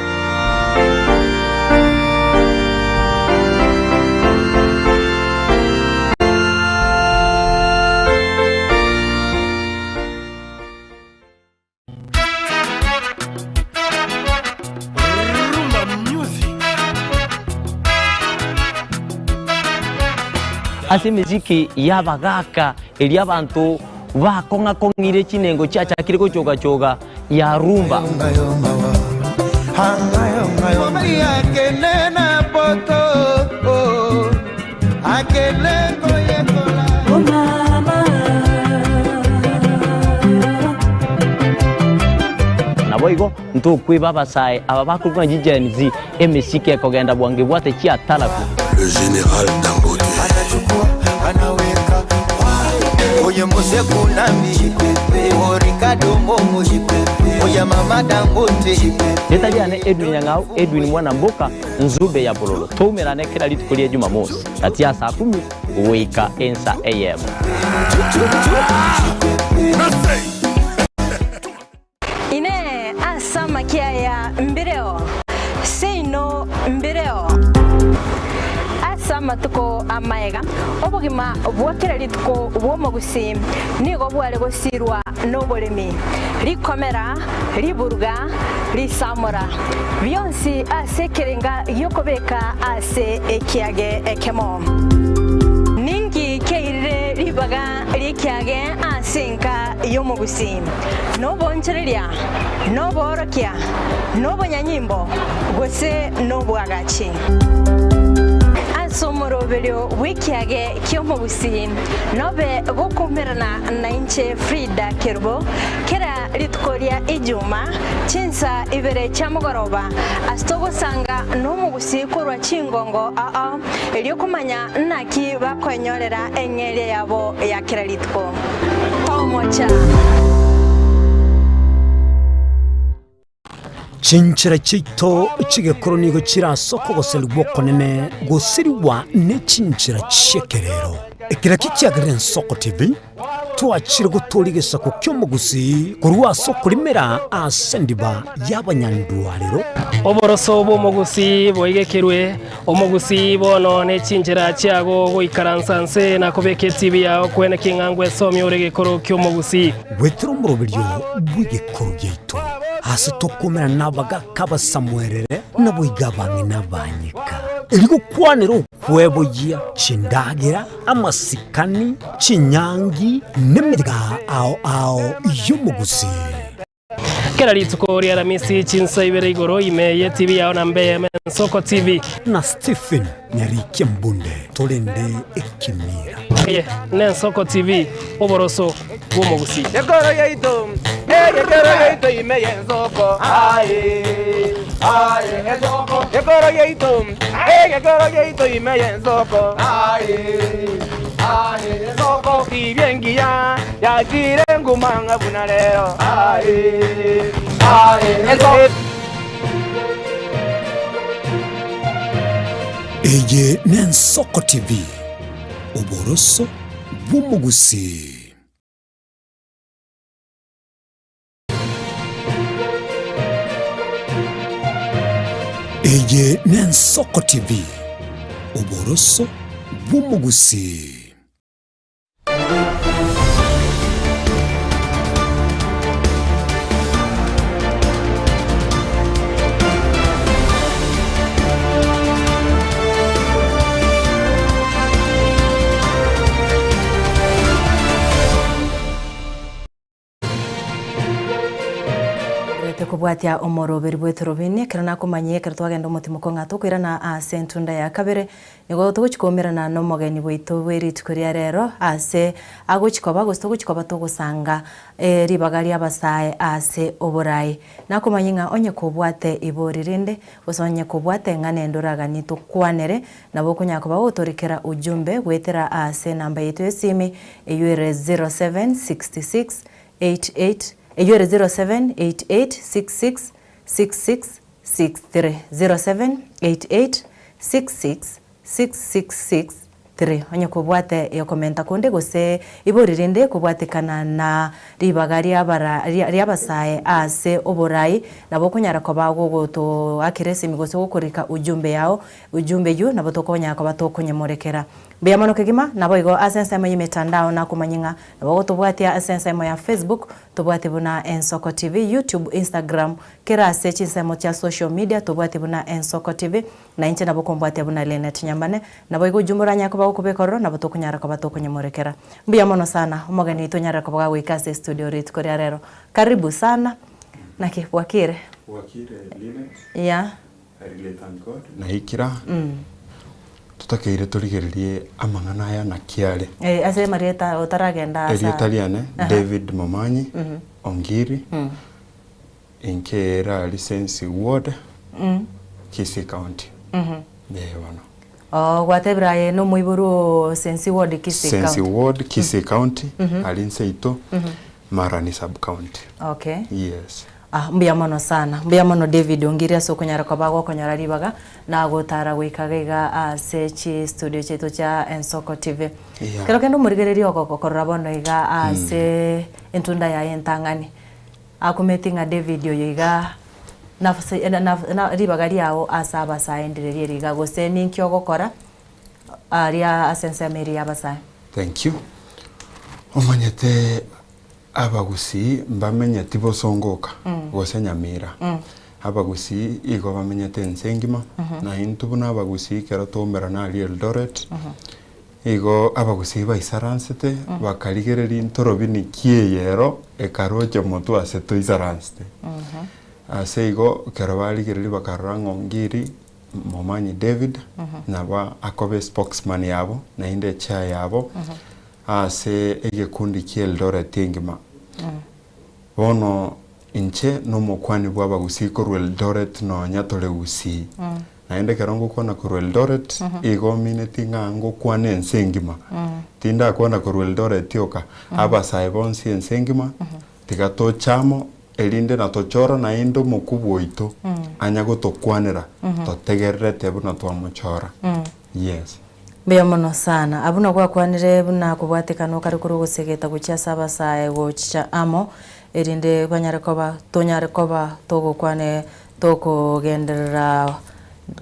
S16: Rumba music.
S17: Ase emesiki y'abagaaka eria abanto bakong'a-kong'ire chinengo chiachakire gochoga-choga ya rumba. Naboigo ntokweba abasae aba bakorokwa ng'a chiGen Z, emesiki ekogenda bwango ebwate chiatarabu.
S16: Le general Dangote.
S17: Rieta riane Edwin Nyang'au, Edwin Mwana Mboka, Nzube ya Bololo. Toumerane kera rituko ria Jumamosi, gati ya saa kumi goika ensa eyemo.
S4: Inee! Ase amakia aya mbireo? Seino mbireo. Ase amatuko amaega, obogima bwa kera rituko bw'omogusii nigo bware gosiirwa noboremi, rikomera, riburuga, risamora, bionsi ase ekerenga gi'okobeka ase ekiage ekemo. Ninki kiairire ribaga ri'ekiage ase enka y'omogusii? Noboonchoreria, noboorokia, nobonyanyimbo, gose nobwagachi? Ase omoroberio bw'ekiage ki'omogusii nobe gokoumerana nainche Frida Kerubo kera rituko ria Ijuma chinsa ibere chia mogoroba ase togosanga nomogusii korwa chingongo ao erio komanya naki bakoenyorera eng'eria yabo ya kera rituko. Tomocha.
S1: Chinchera chiaito chi'egekoro nigo chire ase okogoserigwa okonene gosirigwa ne chinchera chi'ekerero. Ekero ekio kiagerire Ensoko TV, twachire gotooria egesaku ki'omogusii korwa ase okorimera ase endiba y'abanyandwarero.
S2: Oboroso bw'omogusii boigekerwe, omogusii bono ne chinchera chiago goikaransa nse na kobeka etibi yao kwene king'a ngwesomia ore egekoro ki'omogusii.
S1: Goetera omoroberio bw'egekoro giaito, ase tokomerana nabagaaka abasamuerere, naboigo abang'ina abanyeka, erio gokwanera okweboyia chindagera, amasikani, chinyangi, nemeyega ao ao y'omogusii.
S2: Kera rituko ria Aramisi chinsa ibere igoro ime ye TV yao na mbe Ensoko TV.
S1: Na Stephen Nyarikia Mbunde torende ekemira.
S2: Eye n'Ensoko TV, oboroso bw'omogusii.
S3: Ekoro yaito, egekero yaito ime y'ensoko, aye, aye, ensoko. Ekoro yaito, egekero yaito ime y'ensoko, aye, aye, ensoko. Tibia engiya yachire nguma ng'a buna rero, aye, aye, ensoko.
S1: Eye n'Ensoko TV, oboroso bw'omogusii. Eye n'Ensoko TV, oboroso bw'omogusii.
S4: kobwatia omoroberi bw'etorobini, ekero nakomanyia ekero twagenda omotimoko ng'a tokoirana ase entunda ya kabere, nigo togochia koumerana nomogeni bwaito bwe rituko ria rero ase agochia koba gose togochia koba togosanga ribaga ri'abasae ase oborai. Nakomanyia ng'a onye kobwate ibori rinde, gose onye kobwate eng'ana ende oraganie tokwanere, nabo okonyara koba gotorikera ujumbe goetera ase enamba yaito y'esimi eywo ere 0766 88 eywo ere 0788666663 0788666663 Onye kobwate ekomenta konde gose ibori rinde kobwatekana na ribaga riabara riabasae ase oborai nabo okonyara koba gogotoakera esimi gose gokorika ujumbe yao ujumbe eywo nabo tokonyara koba tokonyemorekera. Mbuya mono kegima, naboigo ase ensemo y'emetandao nakomanye ng'a nabo ogotobwatia ase ensemo ya Facebook, tobwate buna Ensoko TV, YouTube, Instagram, kera ase chinsemo chia social media tobwate buna Ensoko TV, na inche nabo okombwatia buna Linet Nyambane. Naboigo ujumbe oranyare koba gokobeka ororo nabo tokonyara koba tokonyemorekera. Mbuya mono sana, omogeni oito onyarire koba gagoika ase estudio rituko ria rero. Karibu sana, naki bwakire?
S18: Bwakire Linet.
S4: Yeah.
S18: I really thank God naikira totakeire torigererie amang'ana aya naki are.
S4: Eh, ase amarieta otaragenda asa.
S18: Erieta riane
S4: Aha.
S18: David Momanyi
S4: Mhm.
S18: Ongiri
S4: Mm.
S18: inke era Lisensi Ward
S4: Mm.
S18: Kisii County.
S4: Mhm.
S18: Eh bono.
S4: Oh, gwatebire aye nomoiborwa o Sensi Ward Kisii
S18: Sensi
S4: County.
S18: Ward Kisii County
S4: Mhm.
S18: ari nseito
S4: Mhm.
S18: Marani Sub County.
S4: Okay.
S18: Yes.
S4: Ah, mbuya mono sana, mbuya mono David Ongiri ase okonyara koba gokonyora ribaga na gotara goika iga iga ase chistudio chiaito chia Ensoko TV.
S18: Yeah.
S4: Kero kende omorigereria ogo okorora bono iga ase entunda yaye entang'ani, akumeti ng'a David oyo iga nafasi na na ribaga riago ase abasae ndire riria iga gose ninki ogokora aria ase ensemo eria ya abasae.
S18: Thank you. Omanyete Abagusii mbamenyeti bosongo oka, gose nyamira. Abagusii igo bamenyete ense engima, na intwe buna abagusii ekero twaumerana aria Eldoret, igo abagusii baisaransete, bakarigereria ntorobini ki eye ero ekaroche motwe ase toisaransete. Ase igo ekero barigereria bakarora ng'a Ongiri Momanyi David nabo akoba espokesman yabo, naende echair yabo, Ase egekundi ki'Eldoret engima. Bono inche nomokwani bw'abagusii korwa Eldoret nonya tore Gusii. Naende ekero ngokwana korwa Eldoret, igo omineti ng'a ngokwana ense engima. Tindakwana korwa Eldoret yoka, abasae bonsi ense engima, tiga toche amo, erinde natochora naende omokubwa oito anya gotokwanera, totegererete buna twamochora. Yes.
S4: Mbuya mono sana. Abwo nabwo gwakwanire buna kobwatekana okare korwa ogosegeta gochia ase abasae gochicha amo, erinde banyare koba tonyare koba togokwane tokogenderera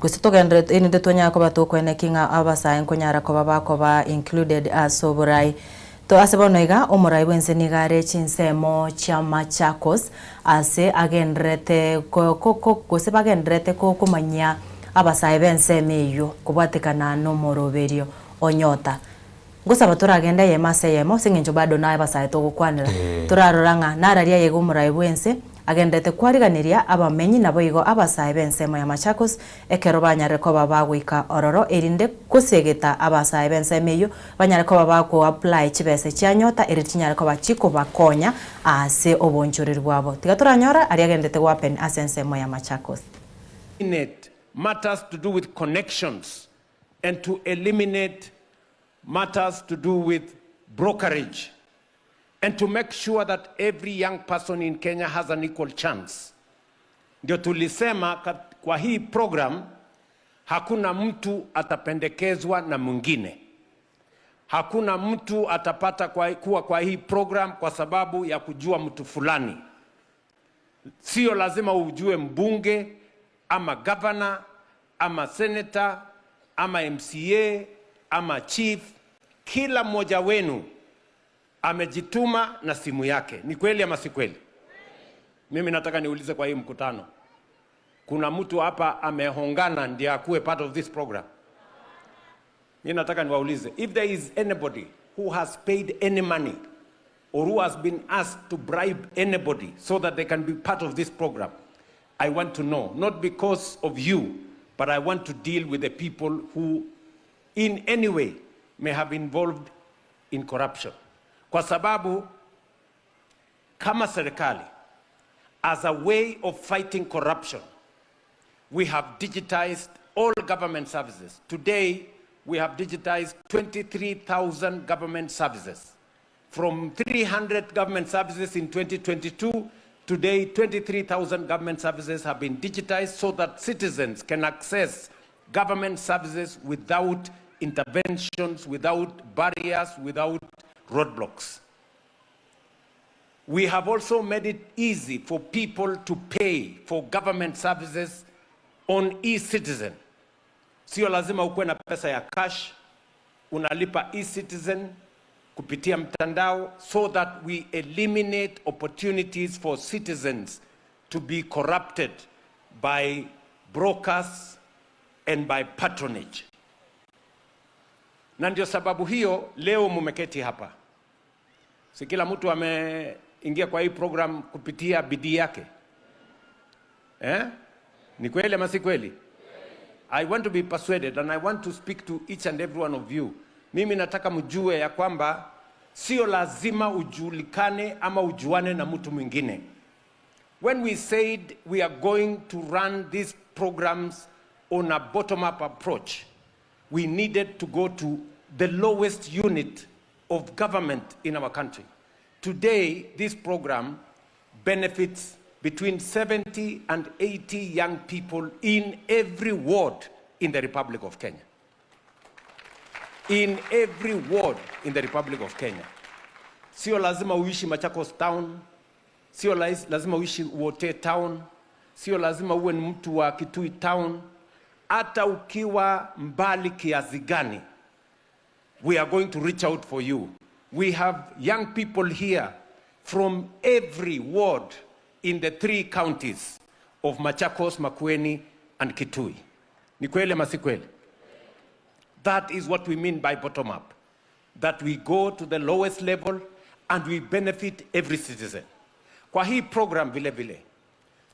S4: gose togenderere erinde tonyare koba tokoeneki ng'a abasae nkonyara koba bakoba included ase oborai. To ase bono iga, omorai bw'ense nigo are chinsemo chia Machakos, ase agendererete ko ko ko gose bagendererete ko komanyia abasae b'ensemo eyio kobwatekana nomoroberio o Nyota. Ngosaba toragende eyemo ase eyemo ase eng'encho bado naye abasae togokwanera. Torarora ng'a nararia aye iga omorai bw'ense agendererete kwariganeria abamenyi naboigo abasae b'ensemo ya Machakos ekero banyarire koba bagoika ororo erinde gosegeta abasae b'ensemo eyio banyare koba bakoapply chibesa chia Nyota erinde chinyare koba chikobakonya ase obonchoreri bwabo. Tiga toranyora aria agenderete gohappen ase ensemo ya Machakos.
S19: Eliminate matters to do with connections and to eliminate matters to do with brokerage and to make sure that every young person in Kenya has an equal chance. Ndio tulisema kwa hii program hakuna mtu atapendekezwa na mwingine. Hakuna mtu atapata kwa, kuwa kwa hii program kwa sababu ya kujua mtu fulani. Sio lazima ujue mbunge ama governor ama senator ama MCA ama chief. Kila mmoja wenu amejituma na simu yake. Ni kweli ama si kweli? Mimi nataka niulize kwa hii mkutano, kuna mtu hapa amehongana ndiye akuwe part of this program? Mimi nataka niwaulize, if there is anybody who has paid any money or who has been asked to bribe anybody so that they can be part of this program, I want to know, not because of you, but I want to deal with the people who in any way may have involved in corruption. Kwa sababu kama serikali, as a way of fighting corruption, we have digitized all government services. Today, we have digitized 23,000 government services. From 300 government services in 2022, today 23,000 government services have been digitized so that citizens can access government services without interventions, without barriers, without roadblocks. We have also made it easy for people to pay for government services on e-citizen. Sio lazima ukuwe na pesa ya cash, unalipa e-citizen kupitia mtandao so that we eliminate opportunities for citizens to be corrupted by brokers and by patronage. Na ndio sababu hiyo leo mumeketi hapa. Si kila mtu ameingia kwa hii program kupitia bidii yake eh? Ni kweli ama si kweli? I want to be persuaded and I want to speak to each and every one of you. Mimi nataka mjue ya kwamba sio lazima ujulikane ama ujuane na mtu mwingine. When we said we are going to run these programs on a bottom-up approach, we needed to go to the lowest unit of government in our country. Today, this program benefits between 70 and 80 young people in every ward in the Republic of Kenya. In every ward in the Republic of Kenya. Sio lazima uishi Machakos town, sio lazima uishi Wote town, sio lazima uwe ni mtu wa Kitui town. Hata ukiwa mbali kiasi gani, we are going to reach out for you. We have young people here from every ward in the three counties of Machakos, Makueni, and Kitui. Ni kweli ama si kweli? That is what we mean by bottom up. That we go to the lowest level and we benefit every citizen. Kwa hii program vile vile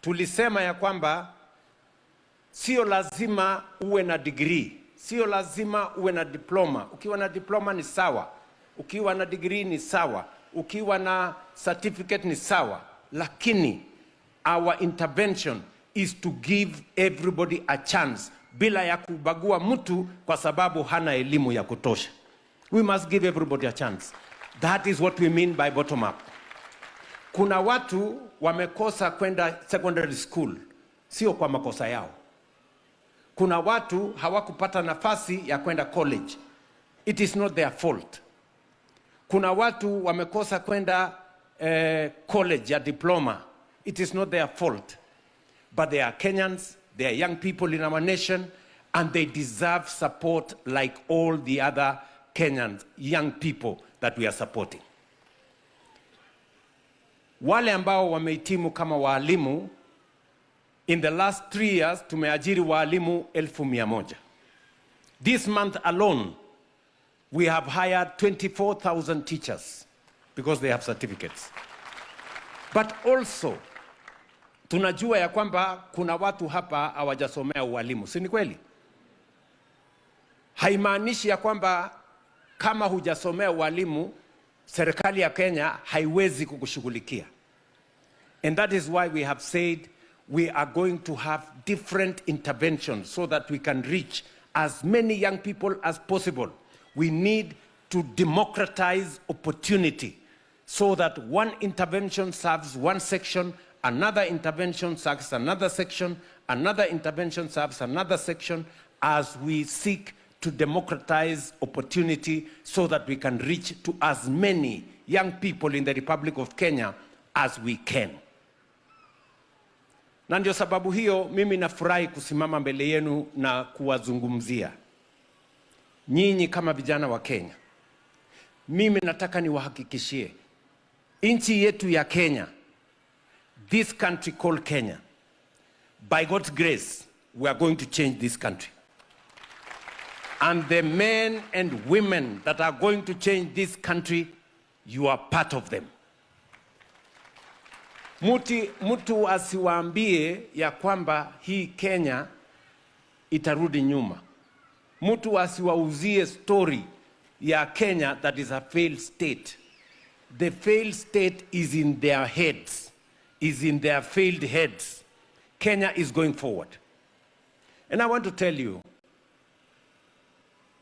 S19: tulisema ya kwamba sio lazima uwe na degree, sio lazima uwe na diploma. Ukiwa na diploma ni sawa, ukiwa na degree ni sawa, ukiwa na certificate ni sawa, lakini our intervention is to give everybody a chance bila ya kubagua mtu kwa sababu hana elimu ya kutosha. We must give everybody a chance. That is what we mean by bottom up. Kuna watu wamekosa kwenda secondary school, sio kwa makosa yao. Kuna watu hawakupata nafasi ya kwenda college. It is not their fault. Kuna watu wamekosa kwenda eh, college ya diploma. It is not their fault. But they are Kenyans, they are young people in our nation, and they deserve support like all the other Kenyans, young people that we are supporting. Wale ambao wamehitimu kama waalimu, in the last 3 years tumeajiri waalimu 100,000. This month alone, we have hired 24,000 teachers because they have certificates. But also, tunajua ya kwamba kuna watu hapa hawajasomea ualimu, si ni kweli? Haimaanishi ya kwamba kama hujasomea ualimu, serikali ya Kenya haiwezi kukushughulikia. And that is why we have said we are going to have different interventions so that we can reach as many young people as possible. We need to democratize opportunity so that one intervention serves one section, another intervention serves another section, another intervention serves another section, as we seek to democratize opportunity so that we can reach to as many young people in the Republic of Kenya as we can. Na ndio sababu hiyo mimi nafurahi kusimama mbele yenu na kuwazungumzia nyinyi kama vijana wa Kenya. Mimi nataka niwahakikishie nchi yetu ya Kenya, this country called Kenya, by God's grace, we are going to change this country. And the men and women that are going to change this country, you are part of them. Muti, mtu asiwaambie ya kwamba hii Kenya itarudi nyuma. Mtu asiwauzie story ya Kenya that is a failed state. The failed state is in their heads, is in their failed heads. Kenya is going forward. And I want to tell you,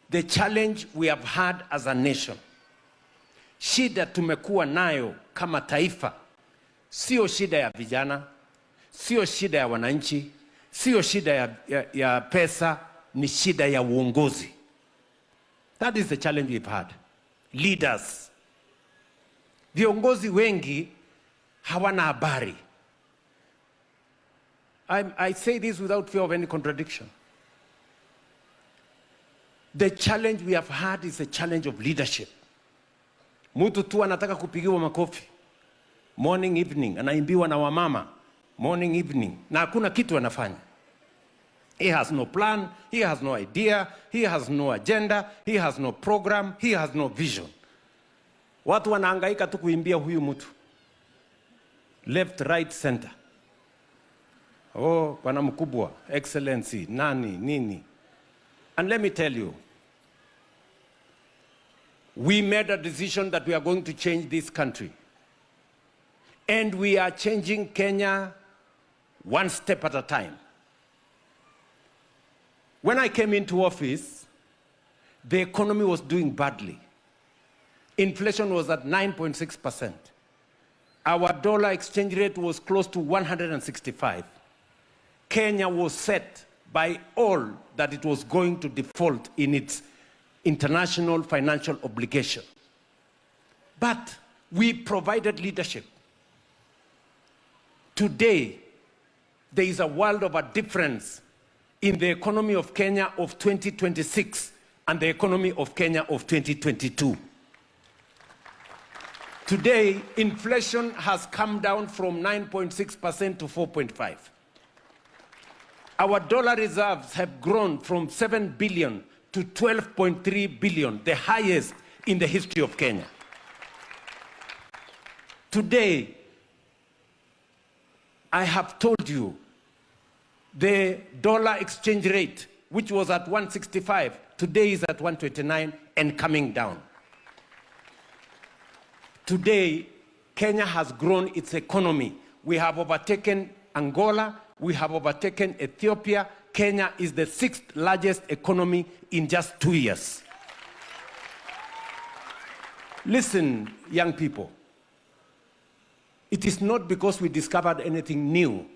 S19: the challenge we have had as a nation, shida tumekuwa nayo kama taifa, sio shida ya vijana, sio shida ya wananchi, sio shida ya, ya, ya pesa, ni shida ya uongozi. That is the challenge we've had. Leaders. Viongozi wengi hawana habari. I'm, I say this without fear of any contradiction. The challenge we have had is a challenge of leadership. Mtu tu anataka kupigiwa makofi morning evening, anaimbiwa na wamama morning evening, na hakuna kitu anafanya. He has no plan, he has no idea, he has no agenda, he has no program, he has no vision. Watu wanahangaika tu kuimbia huyu mtu left, right, center. Oh, bwana mkubwa, excellency, nani, nini. And let me tell you, we made a decision that we are going to change this country. And we are changing Kenya one step at a time. When I came into office, the economy was doing badly. Inflation was at 9.6%. Our dollar exchange rate was close to 165. Kenya was set by all that it was going to default in its international financial obligation. But we provided leadership. Today, there is a world of a difference in the economy of Kenya of 2026 and the economy of Kenya of 2022. Today, inflation has come down from 9.6% to 4.5. Our dollar reserves have grown from 7 billion to 12.3 billion, the highest in the history of Kenya. Today, I have told you the dollar exchange rate, which was at 165, today is at 129 and coming down. Today, Kenya has grown its economy. We have overtaken Angola, we have overtaken Ethiopia. Kenya is the sixth largest economy in just two years. Listen, young people. It is not because we discovered anything new.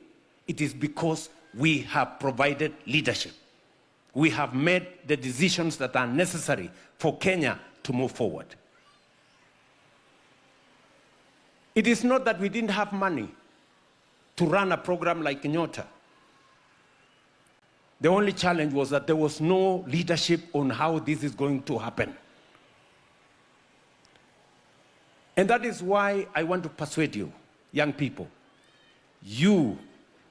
S19: It is because we have provided leadership. We have made the decisions that are necessary for Kenya to move forward. It is not that we didn't have money to run a program like Nyota. The only challenge was that there was no leadership on how this is going to happen. And that is why I want to persuade you, young people. You,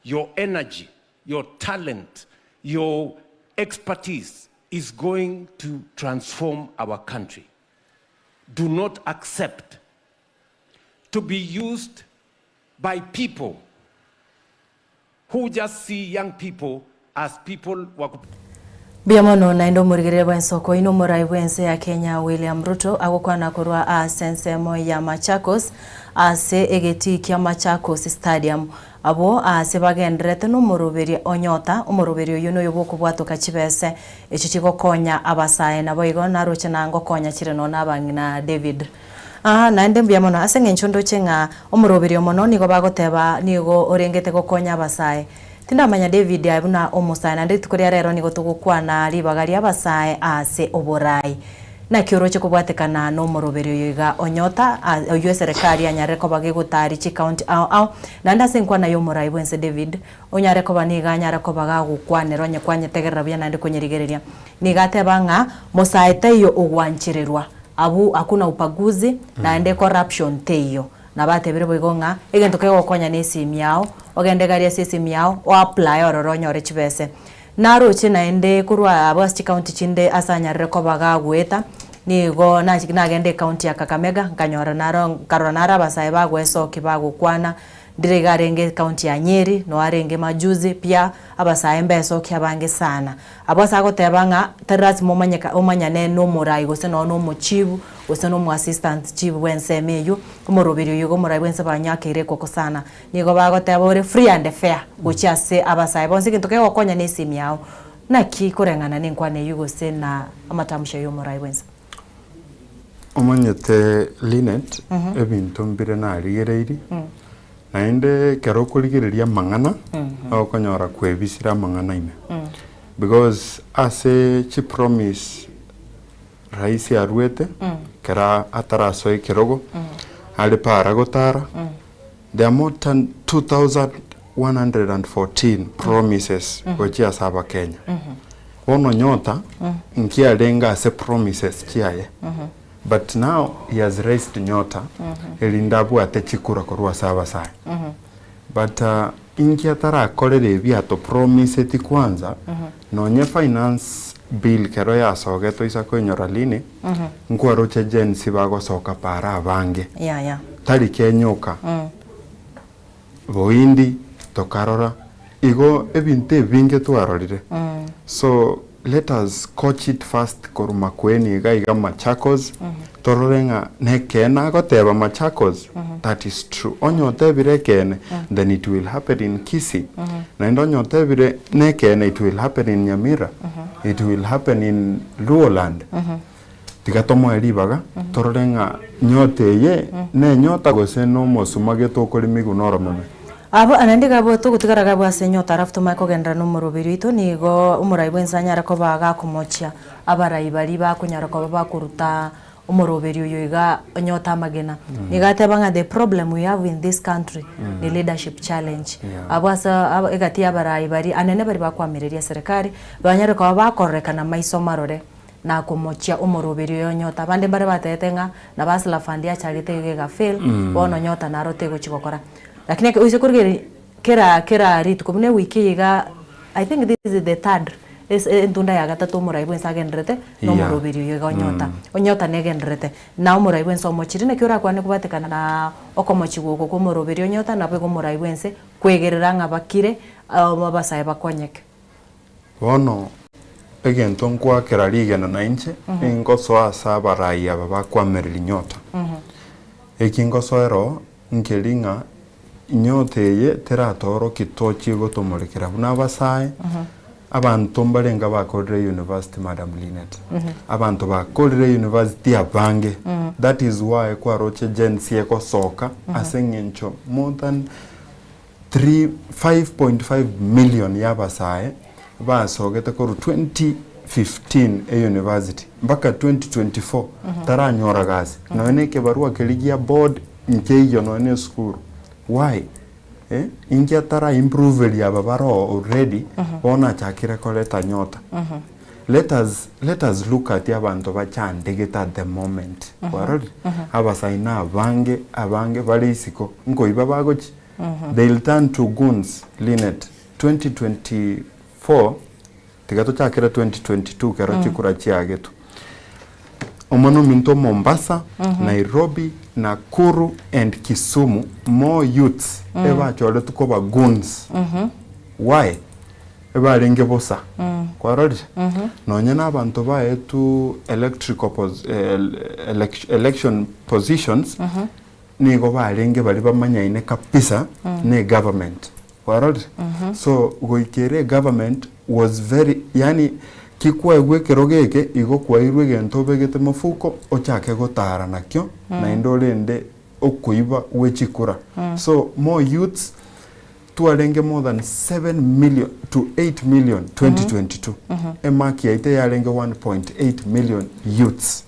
S19: your energy, your talent, your expertise is going to transform our country. Do not accept to be used by people who just see young people as people wa
S4: Mbuya mono naende omorigereria bw'ensoko inwe omorai bw'ense ya Kenya William Ruto agokwana korwa ase ensemo ya Machakos ase egetii kia Machakos Stadium abwo ase bagendererete nomoroberio o Nyota omoroberio oyio noyo bwokobwatoka chibese echio chigokonya abasae naboigo naroche na ngokonya chire nonya abang'ina David Aa naende mbuya mono ase eng'encho ndoche ng'a omoroberio mono nigo bagoteba nigo orengete gokonya abasae. Tindamanya David aye buna omosae naende rituko ria rero nigo togokwana ribaga ri'abasae ase oborai. Naki oroche kobwatekana nomoroberio oyo iga onyota oyio eserekari yanyarire koba gegotari chicounty ao ao naende ase enkwana y'omorai bwense David onyare koba nigo anyare koba gagokwanera onye kwanyetegerera buya naende konyerigereria nigo ateba ng'a mosae taiyo ogwanchererwa Abwo hakuna upaguzi, naende corruption teiyo. Nabatebire boigo ng'a egento kegokonya ne esimi yao, ogende gari ase esimi yao, o apply ororo onyore chibese. Naroche naende korwa abwo ase chicounty chinde ase anyarire koba gagoeta, nigo nachi nagenda ecounty ya Kakamega, nkanyora naro nkarora naro abasae bagoesokia bagokwana. Ndire iga arenge ekaunti ya Nyeri, noo arenge majuzi, pia abasae mbesokia abange sana. Abwo ase agoteba ng'a tari lasima omanyeka omanyane na omorai gose nonye na omochief gose na omoassistant chief bw'ensemo eywo, omoroberi oywo iga omorai bwense banyakeire ekoko sana. Nigo bagoteba ore free and fair gochia ase abasae bonsi egento kegokonya na esimi yao. Naki koreng'ana na enkwana eywo gose na amatamshi aywo omorai bwense?
S18: Omanyete Linet, ebinto mbire narigereirie, naende ekero okorigereria amang'ana, okonyora kwebisire amang'ana ime. Because ase chipromise rais aruete, ekero atarasoa ekerogo, are para gotara, there are more than 2114 promises gochia ase abakenya. Bono Nyota nkiarenge ase promises chiaye but now he has raised Nyota erinde abwate chikura korwa ase abasae. But inki atarakorera ebi atopromiseti kwanza nonye finance bill kero yasogetwe isa koinyora lini nkwaroche Gen Z bagosoka para abange tari Kenya oka Boindi tokarora igo ebinto ebinge twarorire so let us coach it first korwa Makueni iga iga Machakos torore ng'a nekeene agoteba Machakos that is true onye otebire ekeene then it will happen in Kisii naende onye otebire nekeene it will happen in Nyamira it will happen in Luoland. Tiga tomoe ribaga torore ng'a nyota eye nenyota gose nomosuma gete okoremigwa noromeme.
S4: Abwo naende iga abwo togotigara iga abwo ase enyota alafu tomanye kogenderera nomoroberi oito nigo omorai bwense anyare koba gakomochia abarai baria bakonyara koba bakoruta omoroberi oyo iga onyota amagena. Nigo ateba ng'a the problem we have in this country ni leadership challenge. Abwo ase egati ya abarai baria anene baria bakoamereria eserekari banyare koba bakororekana maiso marore. na komochia omoroberi oyo onyota. Abande mbare batebete ng'a nabo Hustler Fund yachagete iga ega fail, bono onyota naro tegochi gokora. Lakini eke oise korigereria kera kera rituko buna ewiki eye iga I think this is the third ase entunda ya gatato omorai bwense agendererete na omoroberi oyo iga onyota. Onyota negendererete na omorai bwense omochire naki orakwane kobatekana na okomochigwa oko kwa omoroberi onyota nabo igo omorai bwense kwegerera ng'a bakire abasae bakonyeke.
S18: Bono egento nkoakera rigena nainche, ningosoa ase abarai aba bakwamereria nyota. Eki ngosoera oo, nkeri ng'a nyota eye teratoorokie tochie gotomorekera buna abasae, abanto mbarenge abakorire university Madam Linet, abanto bakorire university abange, that is why kwaroche Gen Z egosoka ase eng'encho more than 3, 5.5 million y'abasae basogete korwa 2015 eyunivasiti mpaka 2024 taranyora gasi nonya na ekebarua keria gia board nkeiyo nonya na esukuru why? Eh, inki atara improveria aba baroo already bono achakire koreta nyota Let us let us look at abanto bachandegete at the moment kwarorire abasae na abange abange bare isiko nkoiba bagochi they'll turn to goons Linet 2024 tiga tochakere 2022 kero chikura chiagetwe omwana ominto Mombasa Nairobi Nakuru and Kisumu more youths ebachoretwe koba goons why? Ebarenge bosa. Kwarorire? Nonya na abanto baetwe electrical pos election positions, nigo barenge baria bamanyaine kabisa na egovernment. Kwarorire? So goika ere egovernment was very yaani ki kwaegwa ekerogo eke, igo kwairwe egento obegete mofuko, ochake gotara nakio, naende orende okoiba gwe chikura. So more youths Twarenge more than 7 million to 8 million 2022. Emark yaito yarenge 1.8 million youths.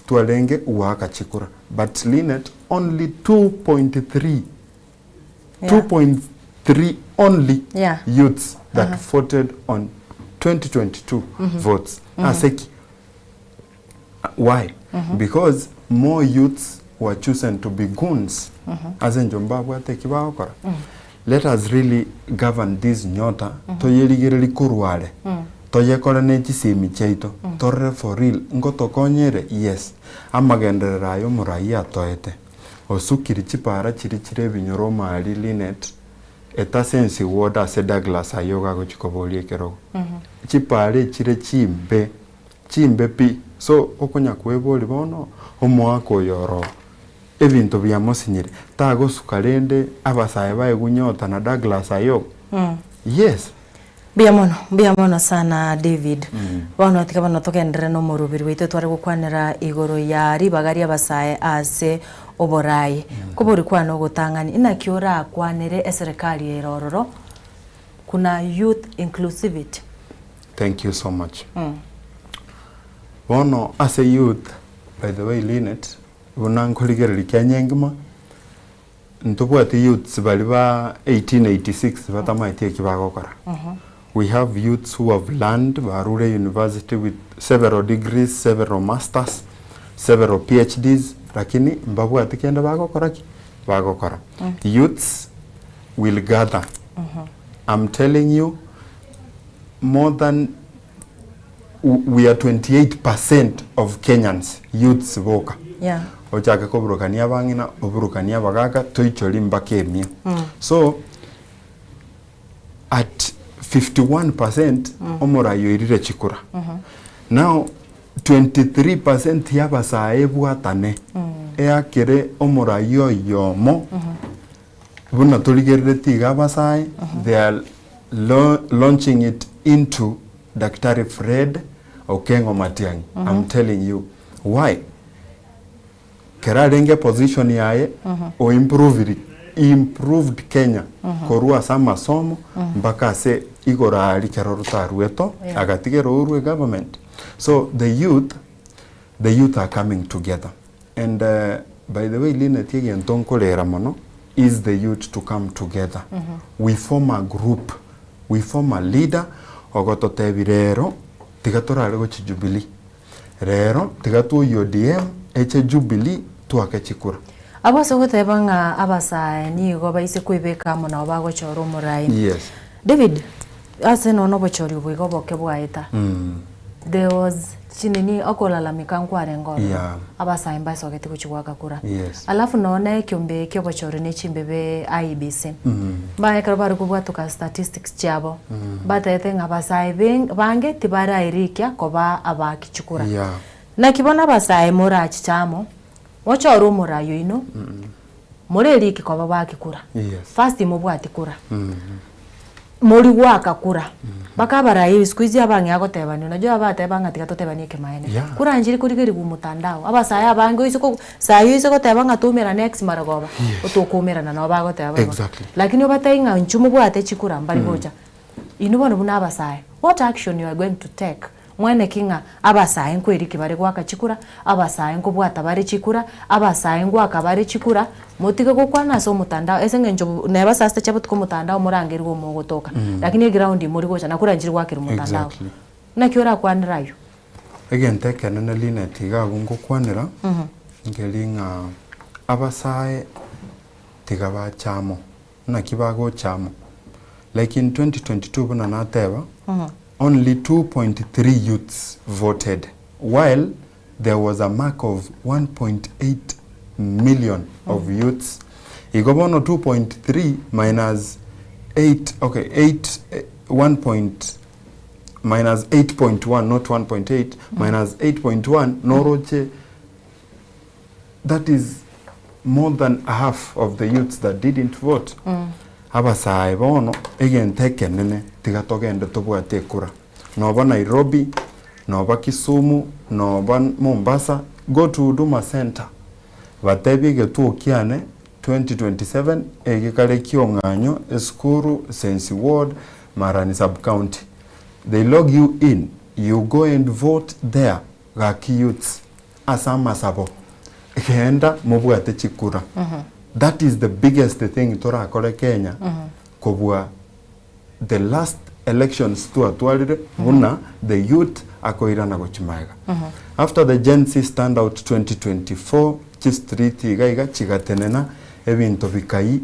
S18: Twarenge goaka chikura. But Linet only 2.3 2.3 only youths that voted on 2022 votes. Ase ki? Why? Because more youths were chosen to be goons ase enchera mbabwate eki bagokora. Let us really govern this nyota toyerigererie korwa are toyekore ne chisemi chiaito torore for real ngotokonye ere? Yes. Amagenderero aya omoraia atoete. Osukiri chipara chiria chire ebinyoro omari Linet, etasensi ward ase Douglas Ayogo agochia koboria ekerogo. Chipara echire chimbe, chimbe pi, so okonya kweboria bono, omoaka oyo oroo, ebinto biamosinyire, tagosuka rende abasae baegwe nyota na Douglas Ayogo? Yes.
S4: Mbuya mono, mbuya mono sana David. Bono tiga bono togenderere nomoroberi bwaito tware gokwanera igoro ya ribaga ri'abasae ase oborai. Kobori kwane ogotang'ani, inaki orakwanere eserekari ere ororo kuna youth inclusivity?
S18: Thank you so much. Bono ase youth, by the way Linet, buna nkorigereria Kenya engima, Ntobwate youths baria ba 1886 batamaeti eki bagokora. We have youths who have learned, barure university with several degrees, several masters, several PhDs, lakini mbabwati kende bagokora ki? Bagokora. Youths will gather. I'm telling you, more than we are 28 percent of Kenyans, youths boka.
S4: Yeah.
S18: Ochake koburukania abang'ina, oburukanie abagaka, toichori mpaka emia. So, at 51 percent, omorai oirire chikura. Now, 23 percent ya abasae ebwatane, eakere omorai oyomo, Buna torigereretie iga abasae, they are launching it into Daktari Fred Okengo Matiang'i. I'm telling you. Why? Kero arenge position yaye, o improviri, he improved Kenya korwa ase amasomo mpaka ase igoro aria kero rotarueto, agatigera orwe egovernment. So the youth, the youth are coming together. And by the way Linet egento nkorera mono is the youth to come together we form a group we form a leader ogototebi rero tiga torare gochi Jubilee rero tiga twoyie ODM eche Jubilee twake chikura.
S4: Abwo ase ogoteba ng'a abasae nigo baise kwebeka amo nabo bagochora omorai.
S18: Yes.
S4: David, ase nonya obochori obo iga oboke bwaeta, There was chinini okolalamika nkwarenge ororo,
S18: Yeah.
S4: abasae mbasogete gochia goaka kura.
S18: Yes.
S4: Alafu nonya na ekiombe ki'obochori ne chimbebe IEBC, mbaye ekero bare kobwatoka statistics chiabo, mbatebete ng'a abasae beng bange tibarairikia koba abaaki chikura.
S18: Yeah.
S4: Naki bono abasae morachiche amo, mochore omorai oino, moreriki koba baaki kura.
S18: Yes.
S4: First mobwati kura. Mori goaka kura, mpaka abarai siku hizi abang'ea gotebania, unajua abateba ng'a tiga totebanie ekemaene.
S18: Yeah.
S4: Kura nchiri korigerigwa omotandao, abasae abange oise ko saa eyio oise goteba ng'a toumerane ex marogoba,
S18: Yes.
S4: otokoumerana nabo bagoteba boigo.
S18: Exactly.
S4: Lakini obatebie ng'a inchuo mobwate chikura mbari gocha, inwe bono buna abasae, what action you are going to take Mwene ki ng'a abasae nkweriki bare goaka chikura, abasae nkobwata bare chikura, abasae ngoaka bare chikura, motige gokwana ase omotandao ase eng'encho neba saa sita chia botuko omotandao morangerigwe omogotoka, lakini eground mori gocha na kura nchiri goakerwa omotandao.
S18: Exactly.
S4: Naki orakwanere aywo?
S18: Egento ekenene Linet iga abwo ngokwanera, nkeri ng'a abasae tiga bache amo, naki bagocha amo? Like in 2022 buna nateba, Only 2.3 youths voted while there was a mark of 1.8 million of youths. Igo bono 2.3 minus 8, okay, 8, 1 point, minus 8.1, not 1.8, minus 8.1, noroche, that is more than half of the youths that didn't vote. Abasae bono egento ekenene tiga togende tobwate ekura. Noba Nairobi, noba Kisumu, noba Mombasa, go to Huduma Centre batebie egetuo kiane 2027 egekare kiong'anyo esukuru Sensi Ward, Marani Sub County. They log you in, you go and vote there gaki youths ase amasabo genda mobwate chikura that is the biggest thing torakore Kenya kobua the last elections twatwarire buna the youth akoirana gochia magega after the Gen Z stand out 2024 chistreet iga iga chigatenena ebinto bikai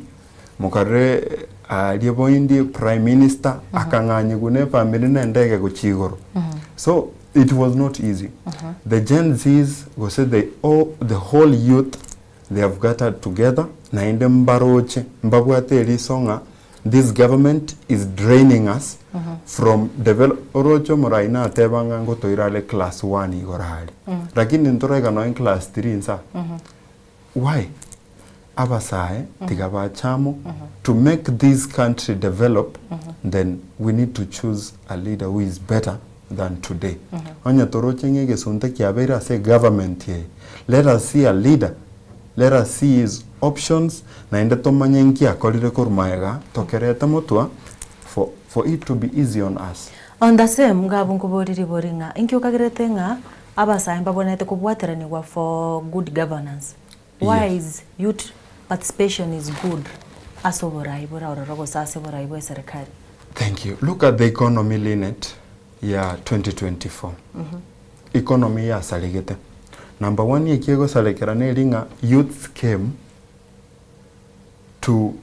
S18: mokarore aria boindi prime minister akang'anyigwa ne efamiri ne endege gochia igoro so It was not easy. The Gen Zs gose the, all, the whole youth They have gathered together naende mbaroche mbabwate eriso ng'a this government is draining us from develop oroche omorai nateba ng'a ngotoire are class one igoro aria lakini ntoraika nonye class three inse aa. Why? Abasae tiga bache amo to make this country develop then we need to choose a leader who is better than today. Onye toroche ng'a egesunte kiabeire ase egovernment eye, let us see a leader, let us see his options naende tomanye nki akorire korwa magega tokerete motwa for for it to be easy on us.
S4: On the same, ngabu nkoborie ribori ng'a inki okagerete ng'a abasae mbabwenerete kobwateranigwa for good governance? Why
S18: Yes.
S4: is youth participation is good ase oborai bore ororo gose ase oborai bwa eserikari?
S18: Thank you. Look at the economy Linet ya 2024. Economy yasaregete. Number one eki egosarekera neri ng'a youths came to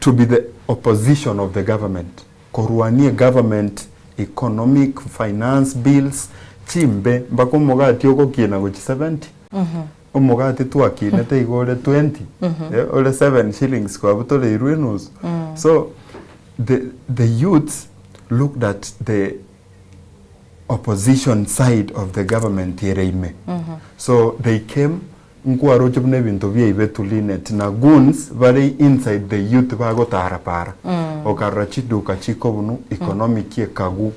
S18: to be the opposition of the government. Korwania egovernment economic finance bills chimbe mpaka omogati ogokina gochia 70. Omogati twakinete igo ore 20 eh, ore 7 shillings kwabutoreirwe enusu. So the the youths looked at the opposition side of the government ere ime. So they came nkwaroche buna ebinto biaibetwe Linet na goons bare inside the youth bagotara para. Okarora chiduka chikobunu economic ekagu.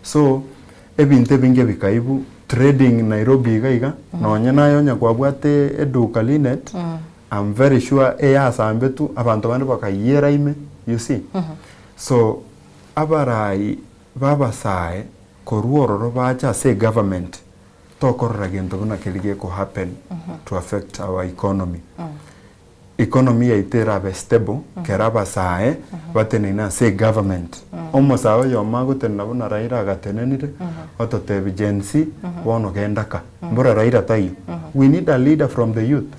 S18: So ebinto ebinge bikaibu trading Nairobi iga iga nonye naye onye kwabwate eduka Linet I'm very sure eyasambetwe abanto bande bakayiera ime you see. So abarai babasae korwa ororo bache ase egovernment tokorora gento buna keria geko happen to affect our economy. Economy yaito erabe stable kero abasae bateneine ase egovernment. Omosae oyomo agotenena buna Raila agatenenire ototebia Gen Z bono genda ka. Mbora Raila taiyo. We need a leader from the youth.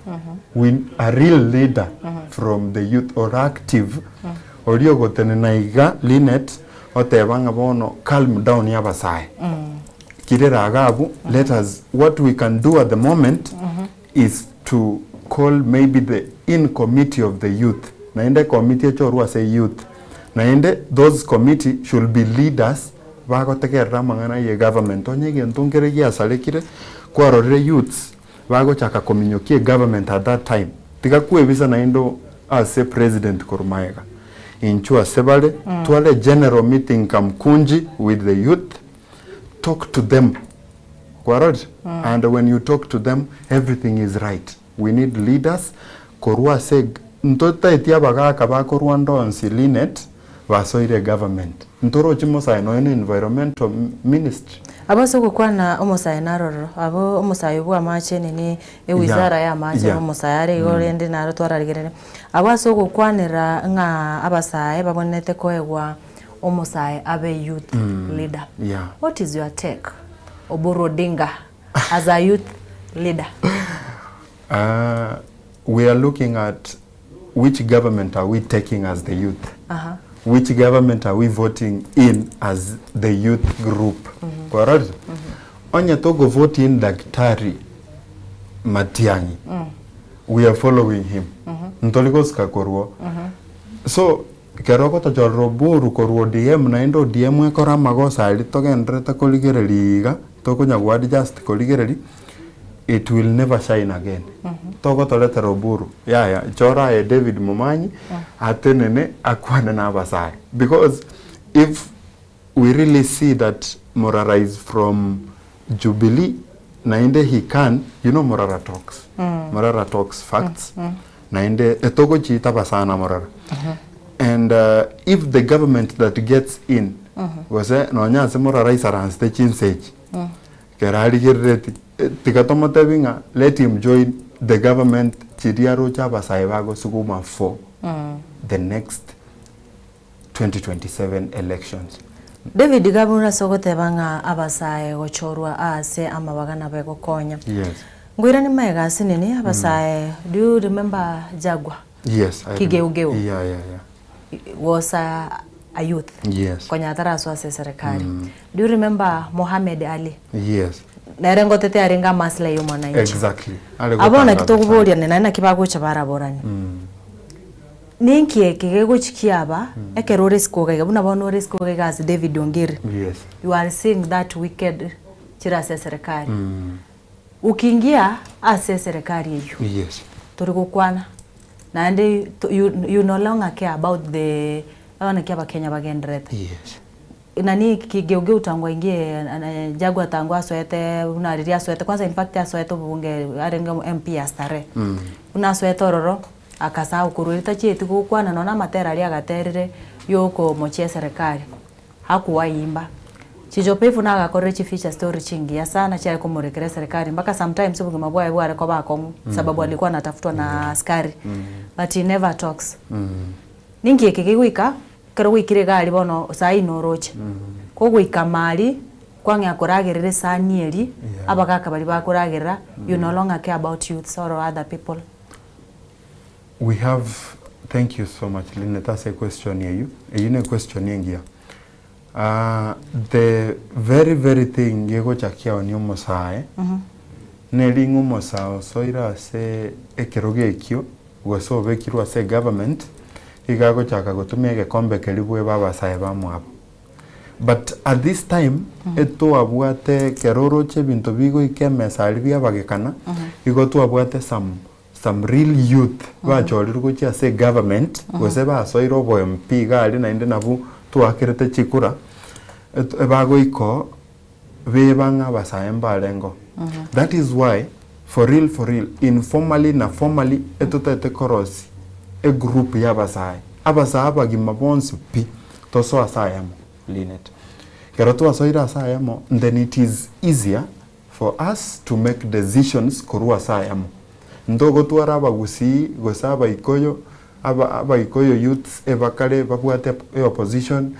S18: We a real leader from the youth or active oria ogotenena iga Linet oteba ng'a bono calm down abasae. Kirera iga abwo let us what we can do at the moment is to call maybe the in committee of the youth naende ecommittee echorwe ase youth naende those committee should be leaders bagotegerera amang'ana ye government onye egento nkere giasarekire kwarorire youths bagochaka kominyokia egovernment at that time tiga kwebisa naende ase president korwa magega inchuo ase bare tware general meeting kamkunji with the youth talk to them kwarorire and when you talk to them everything is right we need leaders korwa ase ntotaeti abagaka bakorwa ndonsi Linet basoire egovernment ntorochi mosae nonya na environmental ministry.
S4: Abo ase ogokwana omosae narororo, abo omosae bwa amache nini ewizara ya amache omosae are igo rende naro twararigereria. Abo ase ogokwanera ng'a abasae babwenerete koegwa omosae abe youth leader. What is your take Oburu Odinga as a youth leader?
S18: We are looking at which government are we taking as the youth? Which government are we voting in as the youth group? Kwarorire? Onye togo vote in Daktari Matiang'i, we are following him. Ntori gosika korwa. So Ekero ogotochorera Oburu korwa ODM naende ODM ekore amagoso aria togendererete korigereria iga, tokonya go adjust korigereria, it will never shine again. Togotoretera Oburu, yaya, chora aye David Momanyi, atenene akwane na abasae. Because if we really see that Morara is from Jubilee, naende he can, you know Morara talks. Morara talks facts. Naende etogochiita abasana Morara. And if the government that gets in, gose nonya ase Morara aisaransete chinsa echi, ekero arigerereti, tiga tomotebi ng'a let him join the government chiria aroche abasae bagosuguma for the next 2027 elections.
S4: David Gabura ase ogoteba ng'a abasae gochorwa aase amabaga nabo egokonya.
S18: Yes.
S4: Ngoiranie magega ase nini abasae do you remember Jaguar?
S18: Yes, I
S4: Kigeugeu.
S18: Yeah, yeah, yeah.
S4: Was a. a youth
S18: Yes.
S4: konya atarasoa ase eserekari. Do you remember Mohamed Ali?
S18: Yes.
S4: Nere ngotete arenge amaslahi ya omwananchi.
S18: Exactly. Are
S4: Abwo naki
S18: gotangaza
S4: tokoboria naende naki bagocha baraborania.
S18: Mm.
S4: Ninki eke gegochi kiaba ekero ore isiko iga iga buna bono ore isiko iga iga as David Ongeri.
S18: Yes.
S4: You are seeing that wicked chire ase eserekari.
S18: Mm.
S4: Ukiingia ase eserekari eyio.
S18: Yes.
S4: Tori gokwana naende you, you no longer care about the naki abakenya bagendererete.
S18: Yes.
S4: Nani kigeugeu tangu aingie Jaguar tangu asoete buna riria asoete kwanza in fact asoete obobunge arenge MP ya Starehe.
S18: Mm.
S4: Buna asoete ororo akasahau korwa erio tachieti gokwana nonya na amatera aria agaterire yokomochia eserekari hakuwahi imba. Chicho Pevu nagakorire chi feature story chingiya sana chiare komorekera eserekari mpaka sometimes obogima bwaye bware koba akong'u sababu alikuwa anatafutwa na askari but he never talks. Ninki eke kegoika ekero gwaikire iga aria bono saii noroche, kogoika maria kwang'ea koragerera esani eria abagaka baria bakoragerera you no longer care about youths or other people.
S18: We have, thank you so much Linet ase equestion eyio, eyio ne equestion engiya. Ah, the very very thing gegocha kiaonia omosae, neri ng'a omosae osoire ase ekerogo ekio, gose obekirwe ase egovernment, iga agochaka gotumia egekombe keria bwebe abasae bamwabo. But at this time, etwabwate ekero oroche ebinto bigoika emesa aria biabagekana, igo twabwate some some real youth bachorirwe gochia ase egovernment, gose basoire obo MP iga aria naende nabwo twakerete chikura, ebagoika oo, beba ng'a abasae mbarengeo. That is why for real for real informally na formally etotagete korosia egroup ya abasae, abasae abagima bonsi pi tosoe ase ayamo Linet. Ekero twasoire ase ayamo then it is easier for us to make decisions korwa ase ayamo. Ntogotwara abagusii gose abaikoyo aba abaikoyo youths ebakare babwate eopposition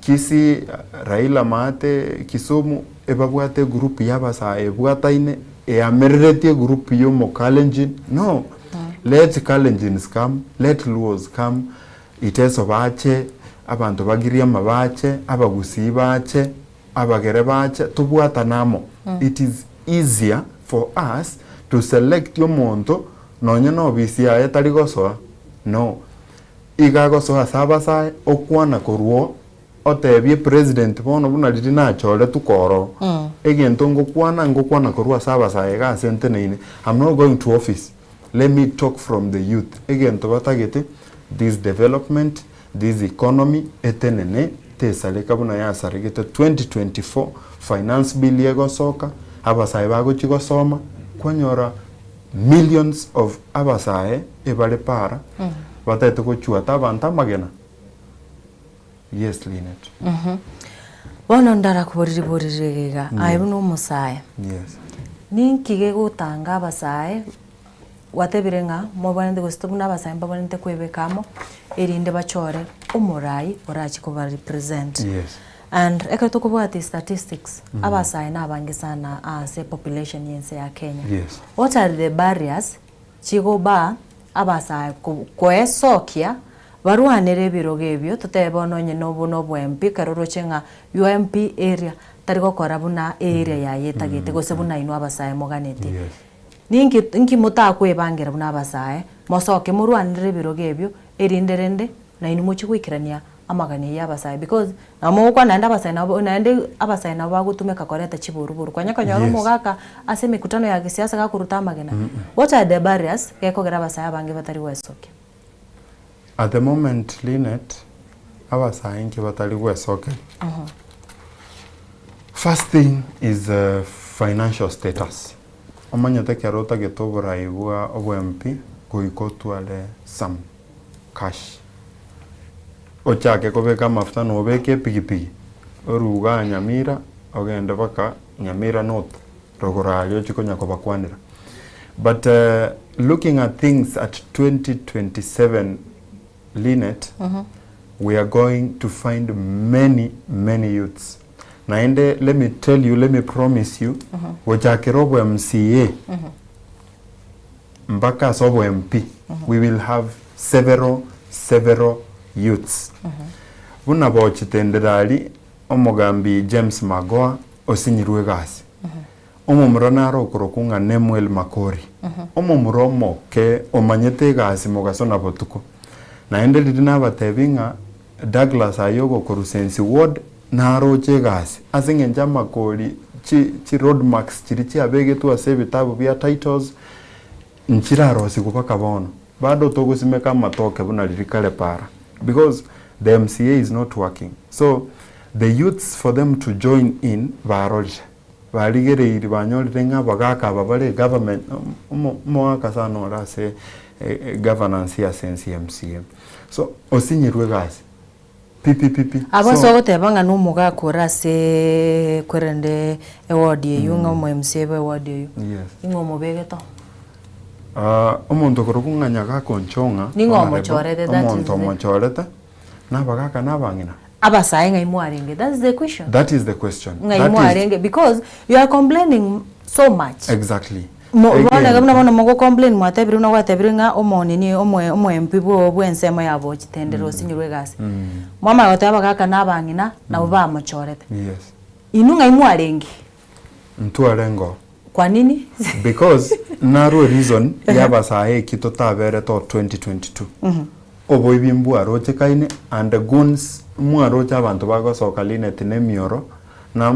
S18: Kisii, Raila maate Kisumu ebabwate egroup ya abasae ebwataine eamereretie egroup ya omokalenjin no. Let Kalenjins come, let Luos come, Iteso bache, abanto ba Giriama bache, abagusii bache, abagere bache, tobwatane amo. It is easier for us to select omonto nonye na obisi yaye tari gosoa no. Iga agosoa ase abasae, okwana korwa oo, otebie president bono buna riria nachoretwe koroo, egento ngokwana, ngokwana korwa ase abasae iga ase nteneine, I'm not going to office, let me talk from the youth, egento batagete, this development, this economy, etenene, tesareka buna yasaregete 2024, finance bill egosoka, abasae bagochia gosoma, kwanyora Millions of abasae ebare para bataete gochuata abanto amagena? Yes Linet.
S4: Bono ndarakoborie ribori rire iga, aye buna omosae,
S18: Yes.
S4: ninki gegotanga abasae gwatebire ng'a mobwenerete gose buna abasae mbabwenerete kwebeka amo erinde bachore omorai orache koba represent.
S18: Yes.
S4: And ekero tokobwati statistics, abasae nabange sana ase population yense ya Kenya.
S18: Yes.
S4: What are the barriers chigobaa abasae koesokia barwanere ebirogo ebio totebe bono onye nobo nobo MP ekero oroche ng'a your MP area tari gokora buna area yaye etagete gose buna inwe abasae moganetie.
S18: Yes.
S4: Ninki nki motakwebangera buna abasae mosoke morwanere ebirogo ebio erinde rende nainwe mochie goikerania amagani ya abasae because nabo mogokwana naende abasae nabo naende abasae nabo bagotumeka koreta chiburuburu konya konyora
S18: Yes.
S4: omogaka ase emekutano ya gisiasa gakoruta amagena what are the barriers gekogera abasae abange batari gwesokia?
S18: At the moment Linet, abasae inki batari gwesokeria? First thing is financial status. Omanyete ekero otagete oborai bwa obo MP goika otware some cash. Ochake kobeka amafuta na obeke epigipigi, orue igaa Nyamira ogende mpaka Nyamira North, rogoro aria ochie konya kobakwanera. But looking at things at 2027 Linet, we are going to find many many youths. Naende let me tell you, let me promise you, gochakera obo MCA mpaka ase obo MP, we will have several several youths. Buna bochitendera aria omogambi James Magoha osinyirwe egasi. Omomura nare okorokwa ng'a Nemuel Makori, omomura omoke omanyete egasi mogaso na botuko. Naende riria nabatebi ng'a Douglas aye ogokorwa Sensi Ward naroche egasi ase eng'encho amakori chi chi road marks chiria chiabegetwe ase ebitabu bia titles nchirarosigwe mpaka bono. Bado togosimeka amatoke buna riria kare para because the MCA is not working. So the youths for them to join in barorire. Barigereirie banyorire ng'a abagaaka aba bare egovernment omo omogaka sana ore ase egovernance ase ense ya MCA. So osinyirwe egasi pi pi pi pi.
S4: Abwo ase
S18: So
S4: ogoteba ng'a nomogaka ore ase kwerende eward eywo ng'a omo MCA bwe eward eywo,
S18: Yes.
S4: ing'o omobegete oo?
S18: Omonto okorokwa ng'a Nyagaka Onchong'a
S4: Ning'o
S18: Honorable,
S4: omochorete, that is
S18: omonto
S4: the.
S18: omochorete, na abagaka na abang'ina.
S4: Abasae ng'ai mwarenge? That is the question.
S18: That is the question.
S4: Ng'ai
S18: That is
S4: mwarenge? Because you are complaining so much.
S18: Exactly.
S4: Mo- bono
S18: Again,
S4: iga buna bono mogocomplain mwatebire buna gwatebire ng'a omonini omoe omoempi bwo bw'ensemo ya bochitendere osinyirwe egasi. Mwamanya goteba abagaka na abang'ina nabo bamochorete.
S18: Yes.
S4: Inwe ng'ai mwarenge?
S18: Ntwarenge oo.
S4: Kwa nini?
S18: Because narwe reason y'abasae eki totaberete oo 2022. Oboibi mbwarochekaine and goons mwaroche abanto bagosoka Linet nemioro na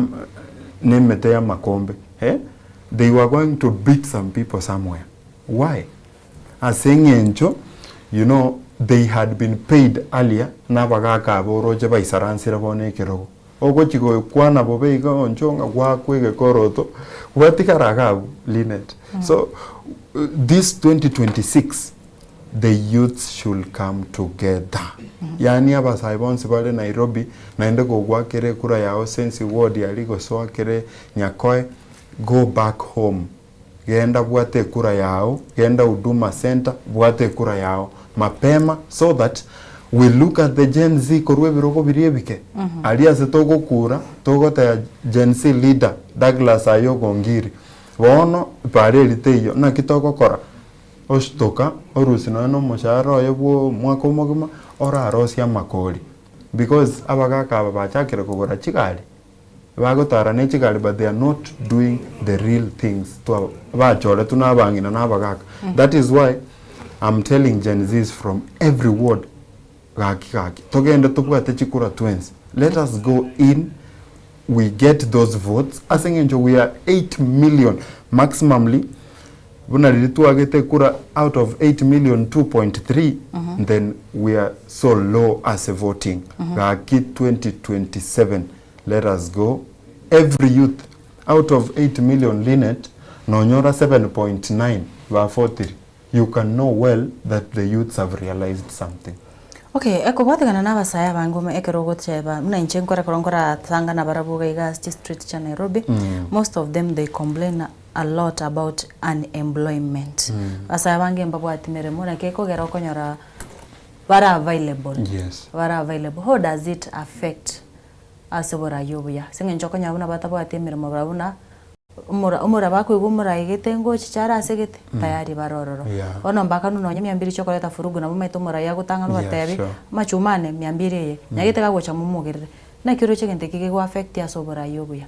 S18: nemete y'amakombe eh, they were going to beat some people somewhere. Why? Ase eng'encho you know they had been paid earlier nabagaka aba oroche baisaransire bono ekerogo. Ogochia gokwana bobe iga onchwe ng'a gwakwa egekoroto, gwatigara iga abwo Linet. So this 2026 the youths should come together. Yaani abasae bonsi bare Nairobi naende gogwakera ekura yao Sensi ward aria gose oakere Nyakoe, go back home. Genda bwata ekura yao, genda Huduma Centre bwata ekura yao mapema so that we look at the Gen Z korwa ebirogo biria ebike aria ase togokura togoteba Gen Z leader Douglas Ayogo Ongiri bono para eri teiyo naki togokora oshtoka orusie nonya na omoshahara oye bwa omwaka omogima orarosie amakori because abagaka aba bachakire kogora chigari. Bagotara ne chigari but they are not doing the real things twa bachoretwe na abang'ina na abagaka that is why I'm telling Gen Zs from every ward gaki gaki togende tobwate chikura twensi let us go in we get those votes ase eng'encho we are 8 million maximumly Buna riria twagete ekura out of 8 million 2.3 then we are so low ase voting. Gaki 2027 let us go every youth out of 8 million Linet nonyora 7.9 bafotiri you can know well that the youths have realized something.
S4: Okay, ekobwatekana na abasae abange ome ekero ogocheba buna inche nkore ekero nkoratanga nabarabwo iga iga ase chistreet chia Nairobi, most of them they complain a lot about unemployment. Abasae abange mbabwati meremo naki ekogera okonyora bare available,
S18: Yes.
S4: bare available. How does it affect ase oborai obuya? Ase eng'encho okonyora buna batabwati emeremo barabwo buna omora omora bakoigwa omorai gete ngochicha are ase gete tayari bare ororo.
S18: Yeah.
S4: Bono mpaka nonya mia mbiri chiakoreta furugu nabo omanyete omorai agotang'ana
S18: Yeah,
S4: obatebi,
S18: sure.
S4: amachuma ane mia mbiri eye, nyagete kagocha momogerere. Naki oroche egento eke kegoaffect ase oborai obuya?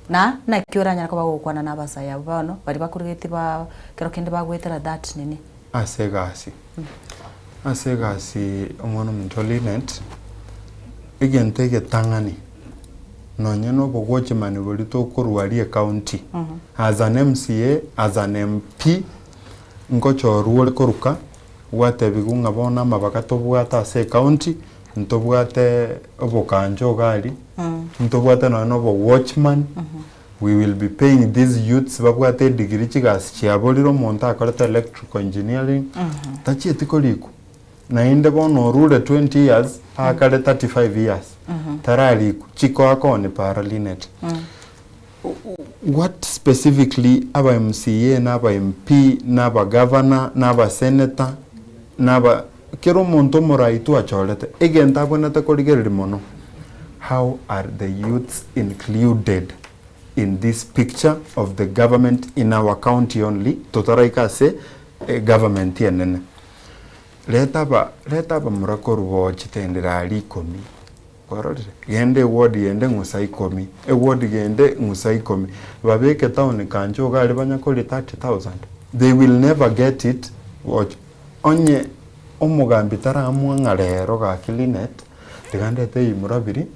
S4: Na naki oranyare koba gokwana nabasae abwo bono baria bakorugetie ba kero kende bagoetera that nini.
S18: Ase egasi, ase egasi omwana ominto Linet, egento egetang'ani nonye na obogochimani boria tokorwa aria ecounty, as an MCA, as an MP, nkochorwa ore koruka gwatebigwa ng'a bono amabaga tobwate ase ecounty, Ntobwate obokancho iga aria, ntobwate nonya na obo watchman, we will be paying these youths babwate edegree chigasi chiaborire omonto akorete electrical engineering, tachieti korikwa. Naende bono orure 20 years, akare 35 years, tararikwa, chikoaka on para Linet. What specifically aba MCA na aba MP na aba governor na aba senator na aba kera omonto omorai twachorete egento abwenerete korigereria mono how are the youths included in this picture of the government in our county only totaraika ase egovernment enene. Reta aba reta abamura korwa bochitendera aria ikomi. Kwarorire? Genda eward yende ng'usa ikomi, eward gende ng'usa ikomi, babeke town kancho iga aria banya koria 30,000. They will never get it gocha onye omogambi taramua ng'a rero gaki Linet, tiga ndete ebimura biria,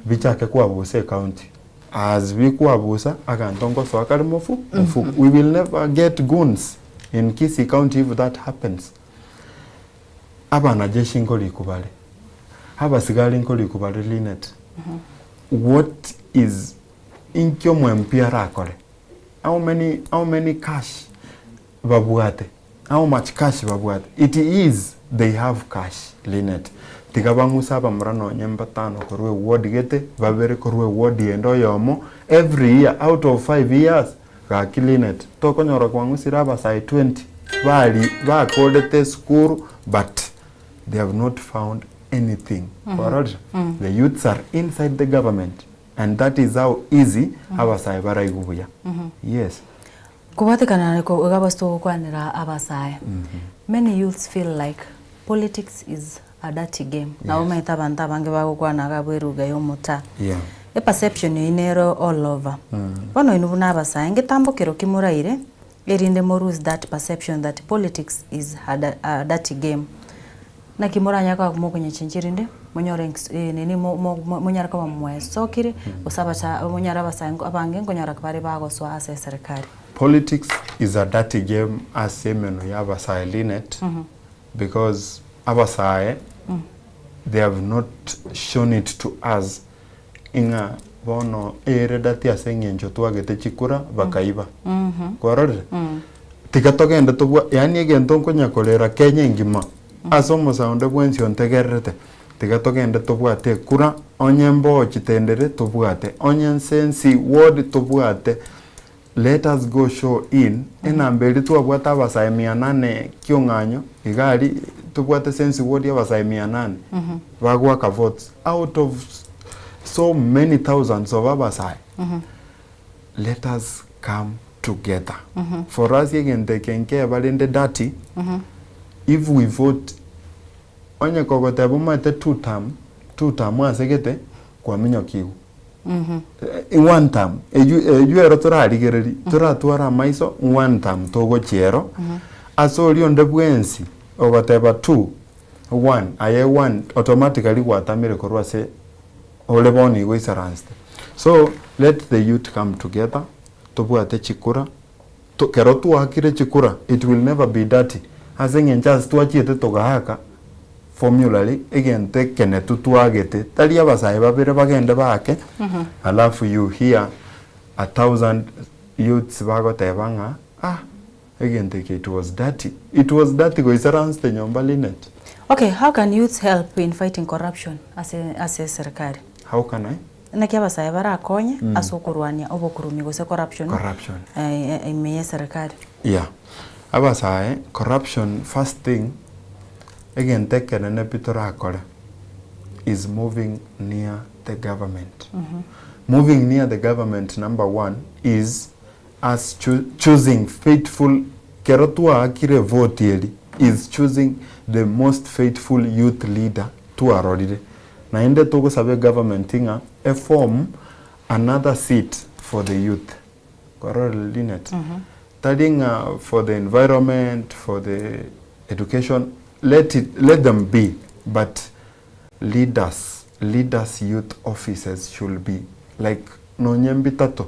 S18: bichake kwabusa ecounty. As bikwabusa, aganto ngosoa kare mofu mofuko. We will never get goons in Kisii county if that happens. Abanajeshi nkorikwa bare, abasigari nkorikwa bare Linet. What is inki omo MP arakore? How many, how many cash babwate? How much cash babwate? It is they have cash Linet. Tiga bang'use abamura nonye mbatano korwa eward gete, babere korwa eward ende oyomo, every year out of 5 years Gaki Linet, tokonyora kwang'usire abasae 20 bari bakorete esukuru but they have not found anything. Kwarorire? The youths are inside the government and that is how easy abasae baraigwe buya. Yes.
S4: Kobwatekana na iga ase togokwanera abasae, many youths feel like politics is a dirty game. Nabo omanyete abanto abange bagokwana iga abwo eruga ya omotaa.
S18: Yeah.
S4: Eperception eyio nere all over. Bono inwe buna abasae, ngetambokero ki moraire erinde mo lose that perception that politics is a dirty game? Naki moranyare koba mokonyechenchia erinde monyore nini monyare koba mwesokire gose abacha monyore abasae abange nkonyora bare bagosoa ase eserekari.
S18: Politics is a dirty game ase emenwa ya abasae Linet because abasae they have not shown it to us ing'a bono ere dirty ase eng'encho twagete chikura bakaiba. Kwarorire? Tiga togende tobwa yaani egento nkonya korera Kenya engima ase omosae onde bwensi ontegererete, tiga togende tobwate ekura onye mbochi tendere tobwate, onye nsensi ward tobwate, Let us go show in enamba eria twabwate abasae mia nane kiong'anyo iga aria tobwate sensi ward abasae mia nane bagoaka votes out of so many thousands of abasae let us come together for us egento eke nkeba rende dirty if we vote onye kogoteba omanyete two term two term asegete kwaminyokigwe. One term, eywo eywo ero torarigererie, toratware amaiso one term togochia ero, ase oria onde bwensi ogoteba two, one, aye one automatically gwatamire korwa ase ore bono igo oisaransete. So, let the youth come together, tobwate chikura, to kero twaakire chikura it will never be dirty, ase eng'encho ase twachiete togaaka formulary egento ekenetu twagete tari abasae babere bagende baake alafu you hear a thousand youths bagoteba ng'a ah egento eke it was dirty, it was dirty goisaransete nyomba Linet.
S4: Okay, how can youths help in fighting corruption ase ase eserikari?
S18: How can I?
S4: Naki abasae barakonye ase okorwania obokurumi gose corruption
S18: Corruption.
S4: ime y'eserikari?
S18: Yeah. Abasae, corruption first thing, egento ekenene pi torakore is moving near the government. Moving near the government number one is us choosing faithful, kero twaakire evote eri is choosing the most faithful youth leader twarorire. Naende togosaba egovernment ng'a eform another seat for the youth. Kwarorire Linet? Tari ng'a for the environment, for the education, let it, let them be, but leaders, leaders youth offices should be like nonye mbitato,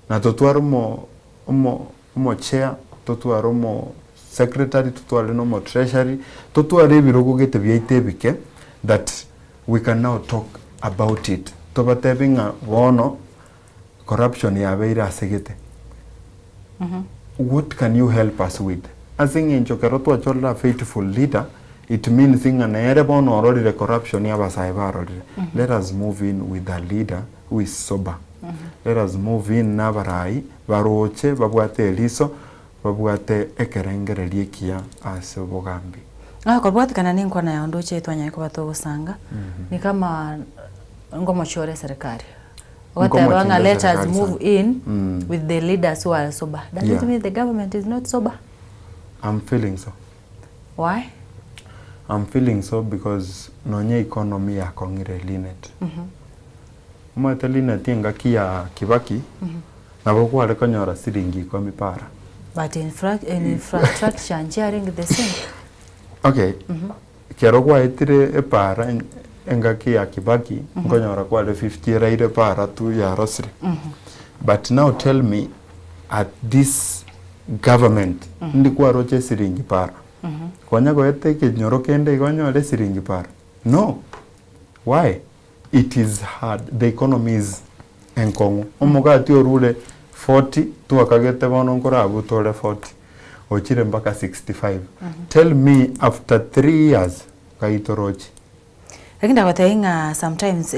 S18: na totware omo omo omo chair, totware omo secretary, totware na omo treasury, totware ebirogo gete biaito ebike that we can now talk about it, tobatebi ng'a bono corruption yabeire ase gete, what can you help us with? Ase eng'encho ekero twachorire a faithful leader, it means ng'a nere bono ororire corruption abasae barorire. Let us move in with a leader who is sober. Let us move in na abarai baroche babwate eriso, babwate ekerengererio ekiya ase obogambi.
S4: Ah, kobwatikana nenkwana yao ndoche twanyare koba togosanga, ni kama ngomochore eserikari. Ogoteba ng'a let us move in with the leaders who are sober. Does it mean the government is not sober?
S18: I'm feeling so.
S4: Why?
S18: I'm feeling so because nonye economy yakong'ire Linet. Omanyete Linet engaki ya Kibaki, nabo kware konyora siringi ikomi para.
S4: But infra infrastructure nchiarenge the same.
S18: Okay, kero gwaetire epara engaki ya Kibaki, nkonyora kware 50 eraire para tu yarosire. But now tell me at this government, ndi kwaroche esiringi para? Konya goeta ekenyoro kende igo onyore esiringi para? No. Why? It is hard, the economy is enkong'u. Omogati orure 40 twakagete bono nkorabute ore 40 ochire mpaka 65. Tell me after 3 years ngai torochi?
S4: Lakini ndagotebia ng'a sometimes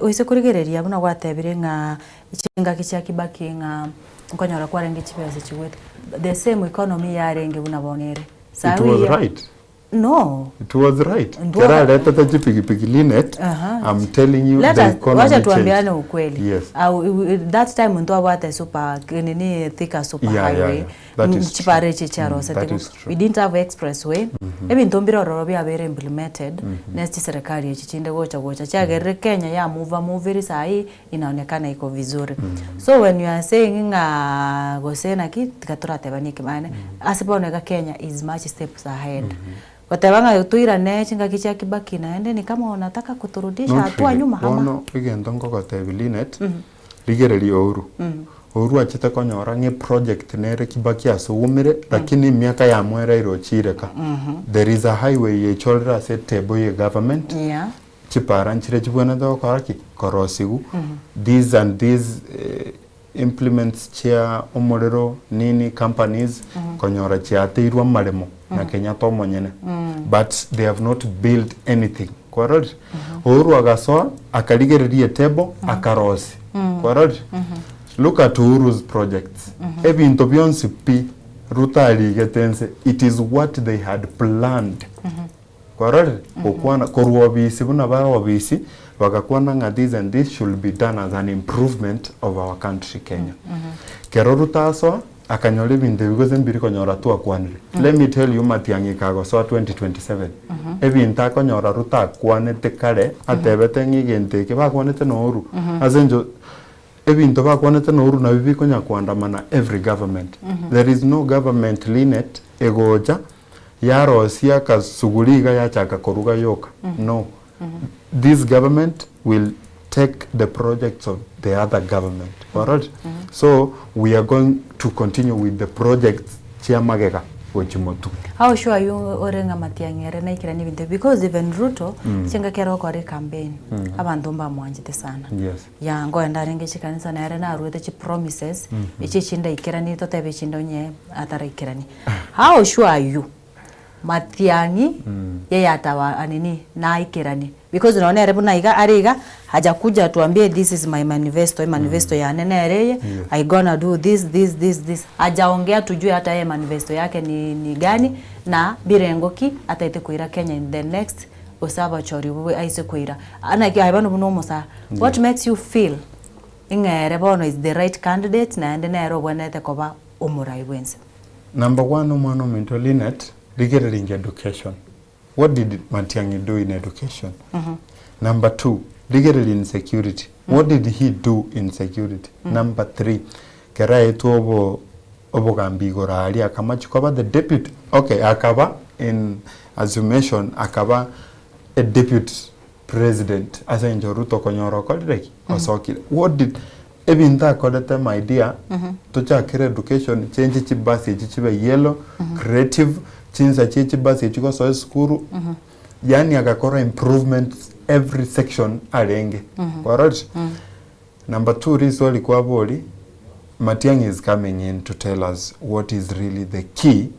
S4: oise korigereria buna gwatebire ng'a chingaki chia Kibaki ng'a nkonyora kwarenge chibesa chigwete, the same economy yarenge buna bono ere.
S18: It was right.
S4: No.
S18: It was right.
S4: Ndwa-
S18: Kera aretete chipigipigi Linet,
S4: Aha.
S18: I'm telling you
S4: Let
S18: the
S4: us-
S18: economy
S4: wacha
S18: changed.
S4: tuambiane ukweli.
S18: Yes.
S4: Au, that time ntwabwate super nini Thika super
S18: Yeah, yeah,
S4: highway
S18: yeah. That is true.
S4: chipara echi chiarosete
S18: That
S4: igo.
S18: is true.
S4: We didn't have expressway. Ebinto mbire ororo biabeire implemented ne chiserikali echi chinde gocha gocha chiagerire Kenya ya move move sahi inaonekana iko vizuri. So when you are saying ng'a gose naki tiga toratebanie ekemanene ase bono iga Kenya is much steps ahead. Goteba ng'a toirane chingaki chia Kibaki naende ni kama unataka kuturudisha
S18: Not
S4: hatua
S18: really.
S4: nyuma ama?
S18: Bono egento nkogotebia Linet, rigereria Uhuru. Uhuru achete konyora ng'a eproject nere Kibaki asugumire lakini emiaka yamoereire ochireka. There is a highway yechorire ase etable ye government,
S4: Yeah.
S18: Chipara nchire chibwenerete gokora ki? Korosigwa. These and these implements chia omorero nini companies konyora chiateirwe amaremo na Kenyatta omonyene but they have not built anything. Kwarorire? Uhuru agasoa akarigereria etable akarosia. Kwarorire? Look at Uhuru's projects. Ebinto bionsi pi Ruto arigete nse it is what they had planned. Kwarorire? Gokwana korwa obisi buna bare obisi, bagakwana ng'a this and this should be done as an improvement of our country Kenya. Kero Ruto asoa, akanyora ebinto ebi gose mbiri konyora twakwanire. Let me tell you Matiang'i kagosoa 2027, ebinto akonyora Ruto akwanete kare, atebete ng'a egento eke bakwanete na Uhuru, ase eng'encho ebinto bakwanete na Uhuru nabio bikonya koandamana every government. There is no government Linet egocha Yarosia akasuguri iga yachaka koruga yoka no this government will take the projects of the other government kwarorire so we are going to continue with the projects chia magega gochia motwe.
S4: How sure are you ore ng'a Matiang'i ere naikeranie ebinto ebi because even Ruto chingaki ere gokora ecampaign abanto mbamwanchete sana.
S18: Yes.
S4: Ya nkoenda arenge chikanisa nere naruete chipromises echi echinde aikeranie totebe echinde onye ataraikeranie. How sure are you Matiang'i yeye atawa nini naikeranie because nonye nere buna iga are iga hajakuja atuambie this is my manifesto emanifesto yane nere eye I gonna do this this this this hajaongea tujue hata yeye manifesto yake ni ni gani na birengo ki ataete koira Kenya in the next gose abachori bwe aise koira naki aye bono buna omosae what makes you feel ng'a ere bono is the right candidate naende nere obwenerete koba omorai bwense.
S18: Number one omwana ominto Linet rigereria inge education what did Matiang'i do in education number two rigereria in security what did he do in security number three kero aetwe obo obogambi igoro aria akamachi koba the deputy okay akaba in assumation akaba a deputy president ase eng'encho Ruto okonyora okorire ki? Osokire. What did ebinto akorete my dear, tochakere education, change chibus echi chibe yellow, creative, chinsa chie chibus echi gosoa esukuru, yaani agakora improvements every section arenge. Kwarorire? Number two riswali kwabori, Matiang'i is coming in to tell us what is really the key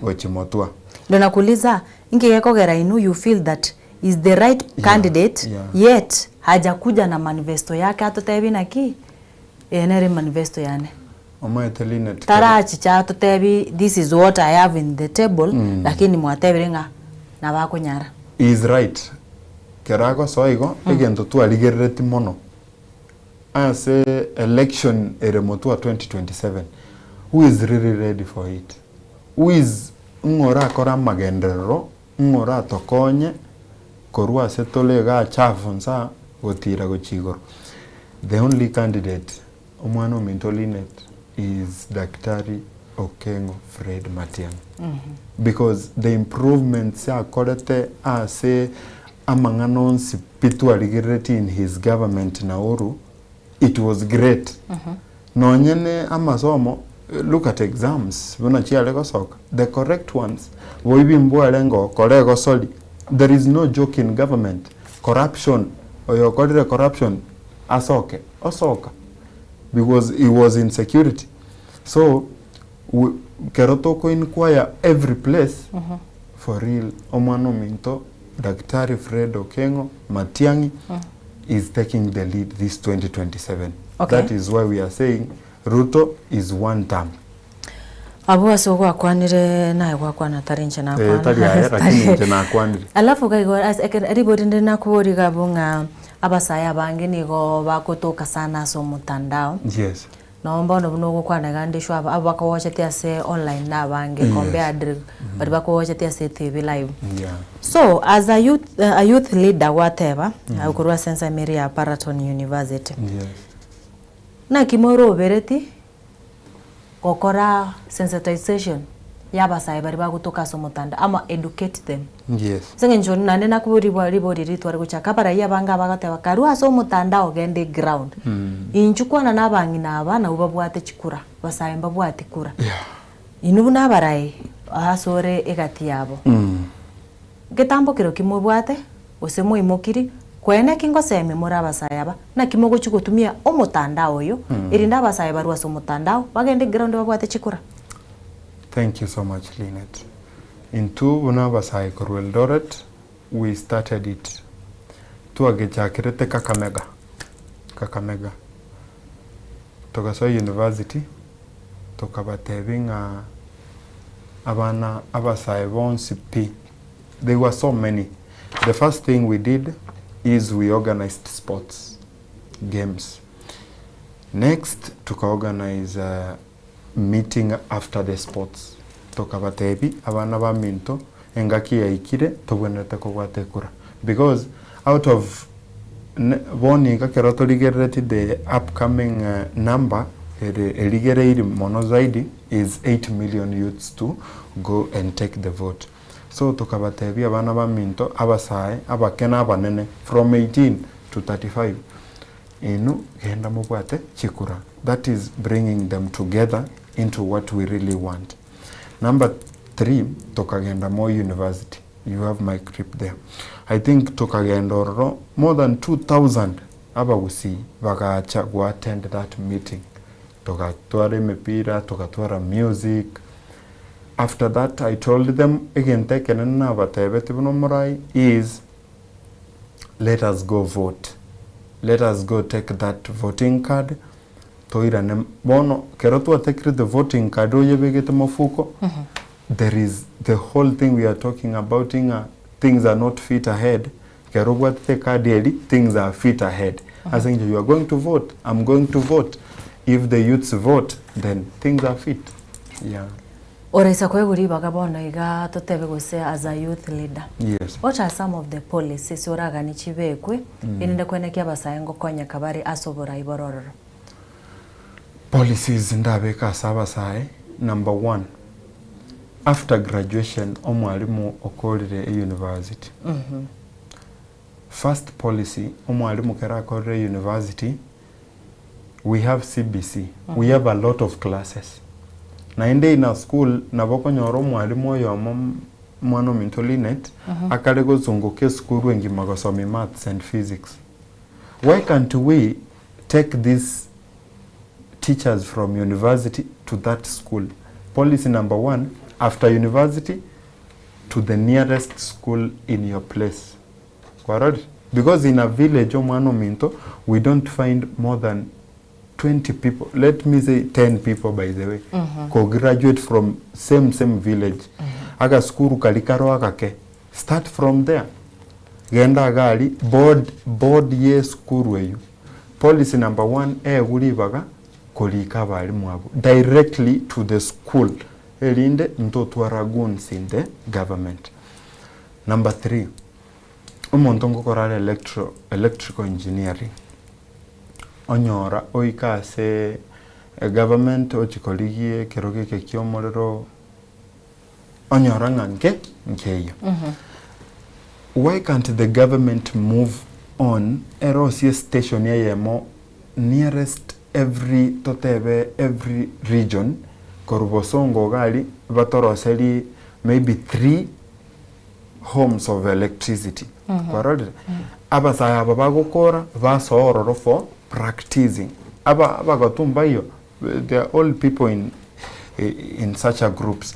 S18: gochimotwa.
S4: Ndo nakuuliza inki gekogera inwe you feel that is the right candidate yet hajakuja na manifesto yake atotebie naki eye nere manifesto yane.
S18: Omanyete Linet kare.
S4: Tarachicha atotebie this is what I have in the table lakini mwatebire ng'a nabo akonyara.
S18: He is right. Kero agosoa igo, egento twarigerereti mono ase election ere motwe wa 2027, who is really ready for it? Who is ng'o orakore amagenderero? Ng'a oratokonye korwa ase tore igaa chafu nsa gotira gochia igoro. The only candidate omwana ominto Linet is Daktari Okengo Fred Matiang'i because the improvements akorete ase amang'ana onsi pi twarigereretie in his government Nauru it was great. Nonye ne amasomo, look at exams buna chiare gosoka, the correct ones, boibi mbwarenge okora egosori, there is no joke in government, corruption, oyo okorire corruption asoke, osoka because he was in security. So we kero toko inquire every place, for real omwana ominto Daktari Fred Okengo Matiang'i is taking the lead this 2027.
S4: Okay.
S18: That is why we are saying Ruto is one term.
S4: Abwo ase ogwakwanire naye gwakwana tari inche nakwana.
S18: Eh, tari aye, lakini inche nakwanire.
S4: Alafu iga ase ekero ribori rinde nakoboria iga abwo ng'a abasae abange nigo bagotoka sana ase omotandao.
S18: Yes.
S4: Noo bono buna ogokwana iga nde sure aba bakogochetie ase online nabange
S18: Yes.
S4: compared baria bakogochetie ase etibi live.
S18: Yeah.
S4: So as a youth, a youth leader gwateba korwa ase ensemo eria ya Paraton University.
S18: Yes.
S4: Naki morobereti gokora sensitization ya abasae baria bagotoka ase omotandao ama educate them.
S18: Yes.
S4: Ase eng'encho naende nakoborigwa ribori riria tware gochaka, abarai abange abagoteba karue ase omotandao genda eground. Inchuo kwana na abang'ina aba nabwo babwate chikura, abasae mbabwati kura. Inwe buna abarai ase ore egati yabo, ngetambo kero ki mobwate gose mwaimokirie, kwene ki ngosemia more abasae aba, naki mogochia gotumia omotandao oyo, erinde abasae barue ase omotandao bagende eground babwate chikura.
S18: Thank you so much Linet. Intwe buna abasae korwa Eldoret we started it twagechakerete Kakamega, Kakamega togasoa university tokabatebia ng'a abana abasae bonsi pi they were so many the first thing we did is we organized sports games next tuka organize meeting after the sports tokabatebi abana baminto engaki yaikire tobwenerete kobwata ekura because out of bono iga ekero torigerereti the upcoming number ere erigereiri mono zaidi is 8 million youths to go and take the vote. So tokabatebia abana baminto abasae abake na abanene from 18 to 35 Inwe genda mobwate chikura, that is bringing them together into what we really want. Number three, tokagenda Moi University, you have my clip there. I think tokagenda ororo more than 2000 abagusii bagacha go attend that meeting. Togatwara emepira, togatwara music. After that I told them egento ekenene nabatebetie buna omorai is let us go vote, let us go take that voting card toirane bono kero twatekire the voting card oyebegete mofuko there is the whole thing we are talking about ng'a things are not fit ahead kero obwatete ecard eri things are fit ahead ase eng'encho you are going to vote, I'm going to vote if the youths vote then things are fit yeah.
S4: Oraisa koegwa ribaga bono iga totebe gose as a youth leader.
S18: Yes.
S4: What are some of the policies oraganie chibekwe
S18: Mm.
S4: erinde kwenekia abasae ngokonyeka bare ase oborai bore ororo?
S18: Policies ndabeke ase abasae, number one, after graduation omwalimu okorire e university, first policy omwalimu kero akorire e university, we have CBC, we have a lot of classes. Naende in a school nabo okonyora omwalimu oyomo mwana ominto Linet akare gozunguka esukuru engima gosomia maths and physics. Why can't we take these teachers from university to that school? Policy number one, after university to the nearest school in your place. Kwarorire? Because in a village omwana ominto we don't find more than 20 people, let me say 10 people by the way, ko graduate from same same village. Agasukuru karia karo agake, start from there. Genda iga aria, board, board ye esukuru eywo. Policy number one, egwe ribaga korika abalimu abwo directly to the school erinde ntotwara goons in the government. Number 3, omonto ngokora are electro electrical engineering, onyora oika ase egovernment ochia korigia ekerogo eke kia omorero, onyora ng'a nke nkeiyo. Why can't the government move on erosie estation eyemo nearest every totebe every region korwa Bosongo iga aria batoroserie maybe 3 homes of electricity kwarorire? Abasae aba bagokora basoa ororo for practicing aba abagotu mbaiyo they are all people in in such a groups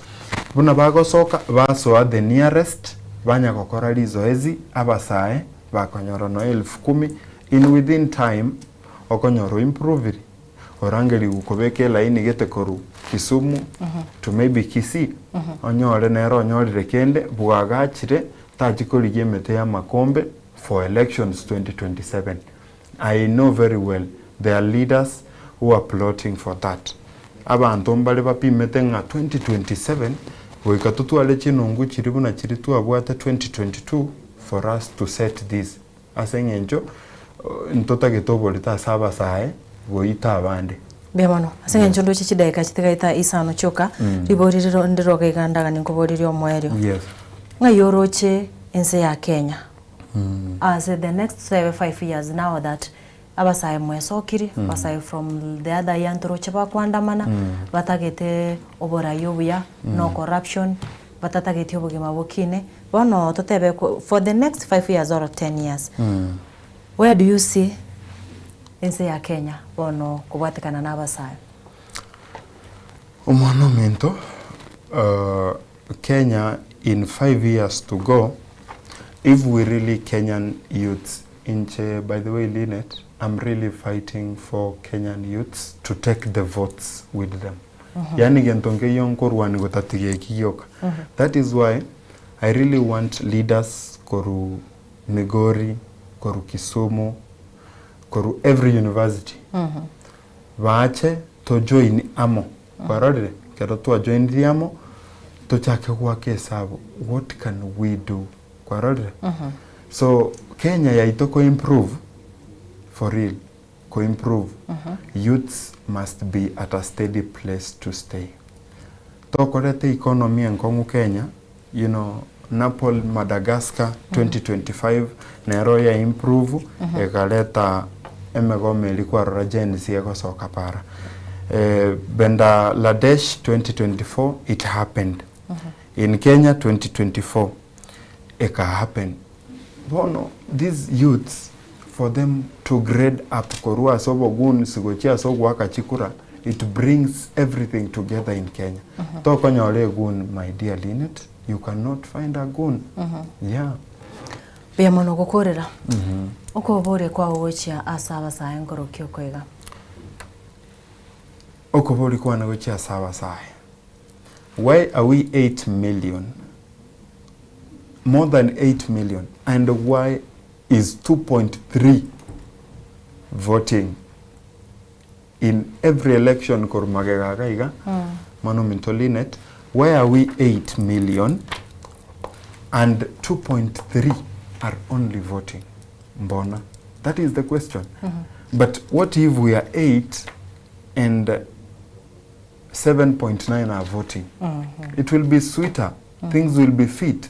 S18: buna bagosoka basoa the nearest banya gokora rizoezi abasae bakonyora nonya elfu kumi in within time okonyora oimprovire orangerigwe kobeka elaini gete korwa Kisumu to maybe Kisii onyore nere onyorire kende bwagachire tachi korigia emete ya amakombe for elections 2027 I know very well there are leaders who are plotting for that. Abanto mbare bapimete ng'a 2027 goika totware chinungu chiria buna chiria twabwate 2022 for us to set this ase eng'encho ntotagete oborito ase abasae goita abande.
S4: Mbuya mono. Ase eng'encho ndoche chidaeka chitigaete isano chioka, ribori riro ndiroge iga ndaganie nkoborie omoerio.
S18: Yes.
S4: Ng'ai oroche ense ya Kenya ase the next 5 years now that abasae mwesokire, abasae from the other year ntoroche bakoandamana, batagete oborai obuya, no corruption, batatageti obogima bokine, bono totebe ko for the next 5 years or 10 years, where do you see ense ya Kenya bono kobwatekana na abasae?
S18: Omwana ominto, Kenya in 5 years to go, if we really Kenyan youths, inche by the way Linet, I'm really fighting for Kenyan youths to take the votes with them. Yaani gento nkeiyo nkorwani gotatiga eki gioka. That is why I really want leaders koru Migori, koru Kisumu, koru every university, bache to join amo. Kwarorire? Ekero twajoiniri amo, tochake goaka esabu, what can we do? Kwarorire? So, Kenya yaito ko improve, for real, ko improve, youths must be at a steady place to stay. Tokorete economy enkong'u Kenya, you know, Napol Madagascar 2025 nero ya improve ekareta emegomo eria kwarora Gen Z egosoka para. Eh, Bendaladesh 2024 it happened. In Kenya 2024 eka happen. Bono these youths for them to grade up korwa ase obogoons gochia ase ogoaka chikura it brings everything together in Kenya. Tokonyora egoon my dear Linet, you cannot find a goon. Yeah.
S4: Mbuya mono gokorera. Okoboria kwao gochia ase abasae nkorokia oko iga.
S18: Okoboria kwane gochia ase abasae, why are we 8 million, more than 8 million and why is 2.3 voting in every election korwa magega iga iga mwana ominto Linet why are we 8 million and 2.3 are only voting mbona that is the question but what if we are 8 and 7.9 are voting it will be sweeter things will be fit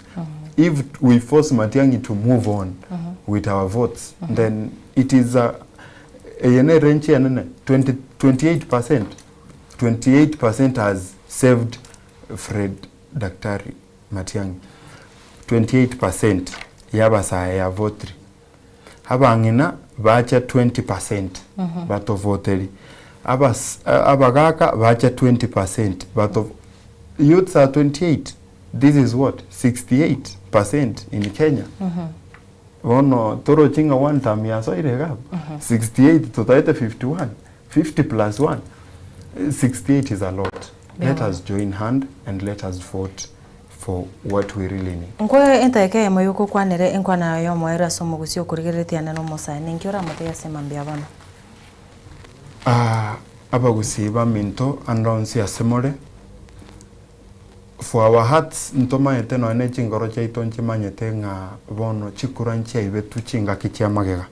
S18: if we force Matiang'i to move on with our votes then it is a eye ne range enene 20, 28%. 28% has saved Fred Daktari Matiang'i 28% y'abasae ya votri abang'ina bacha 20% batovoteri Abas, abagaka bacha 20% bato youths are 28 this is what 68% in Kenya bono toroche ng'a one term yasoire iga abwo 68 totaete 51 50 plus 1 68 is a lot let us join hand and let us vote for what we really need.
S4: Nkoe entaeka eyemo y'ogokwanera enkwana yaye y'omoerio ase omogusii okorigereretie ane nomosae. Ninki oramotebie ase mambia bono?
S18: Aah abagusii baminto ande onsi ase more. For our hearts ntomaete nonya ne chingoro chiaito nchimanyete ng'a bono chikura nchiaibetwe chingaki chia magega.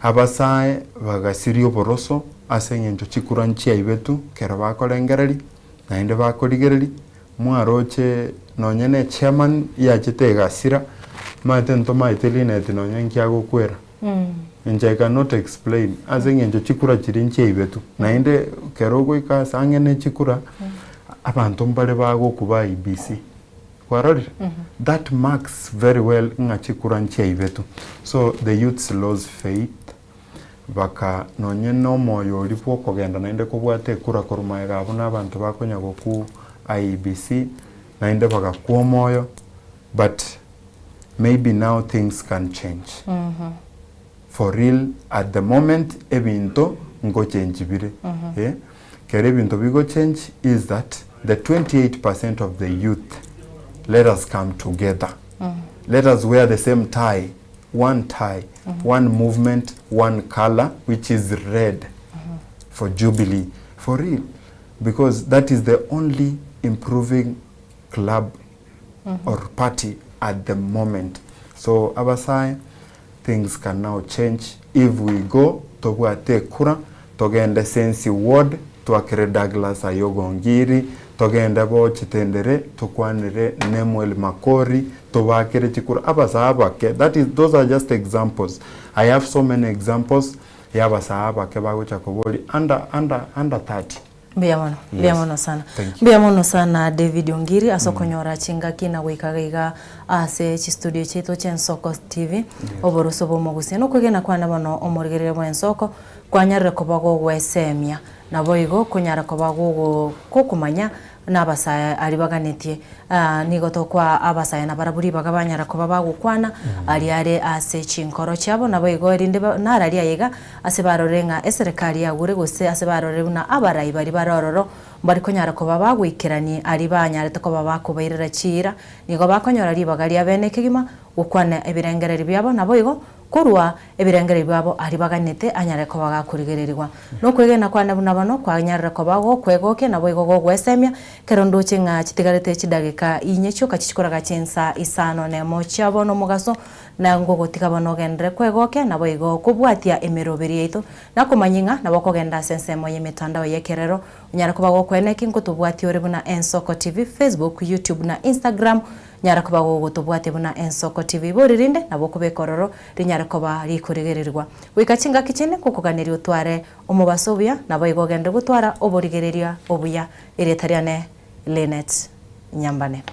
S18: Abasae bagasiria oboroso ase eng'encho chikura nchiaibetwe kero bakorengereria naende bakorigereria, mwaroche nonya ne chairman yachete egasira, maete ntomaete Linet nonya nki agokwera. Inche I cannot explain ase eng'encho chikura chiria nchiaibetwe naende kero ogoika ase ang'e ne chikura abanto mbare bagokuba IEBC kwarorire that marks very well ng'a chikura nchiaibetwe so the youths lose faith baka nonye na omoyo oria bwa okogenda naende kobwata ekura korwa magega abwo na abanto bakonya gokuu IEBC naende bagakwa omoyo but maybe now things can change for real at the moment ebinto ngochenji bire eh, kere ebinto bigochange is that the 28 percent of the youth let us come together let us wear the same tie one tie one movement one color which is red for Jubilee for real because that is the only improving club or party at the moment so abasae things can now change if we go tobwate ekura togende sensi ward twakere Douglas Ayogo Ongiri togende bo chitendere tokwanere Nemuel Makori tobakere chikura abasae abake that is those are just examples I have so many examples ya abasae abake bagocha koboria under under under 30.
S4: Mbuya mono, mbuya
S18: Yes.
S4: mono sana.
S18: Thank you.
S4: Mbuya mono sana David Ongiri ase okonyora chingaki na goika iga iga ase chistudio chiaito chia Ensoko TV, oboroso bwa omogusia. Na okwegena kwane bono omorigereria bwa Ensoko kwanyarire koba gogwesemia naboigo konyara koba gogo gokomanya na abasae aria baganetie. Nigo tokoa abasae nabarabwo ribaga banyara koba bagokwana aria are ase chinkoro chiabo, naboigo erinde nararia aye iga ase barorire ng'a eserekari yagure gose ase barorire buna abarai baria bare ororo mbari konyara koba bagoikerania aria banyarete koba bakobairera chiira, nigo bakonyora ribaga ria bene kegima gokwana ebirengererio biabo, naboigo Korwa ebirengererio biabo aria baganete anyare koba gakorigererigwa. Nokwegena kwane buna bono kwanyarire koba gokwegokia naboigo gogwesemia, ekero ndoche ng'a chitigarete chidageka inye chioka chichikoraga chinsa isano nemo chia bono omogaso, na ngogotiga bono ogenderere kwegokia naboigo kobwatia emeroberi yaito, nakomanyia ng'a nabo okogenda ase ensemo y'emetandao y'ekerero onyare koba gokoeneki nkotobwatia ore buna Ensoko TV, Facebook, YouTube na Instagram. Nyara koba gogotobwatia buna ensoko TV bori rinde nabo okobeka ororo rinyare koba rikorigererigwa. Goika chingaki chinde ngokoganeria otware omobaso obuya naboigo ogende gotwara oborigereria obuya. Erieta riane Linet Nyambane.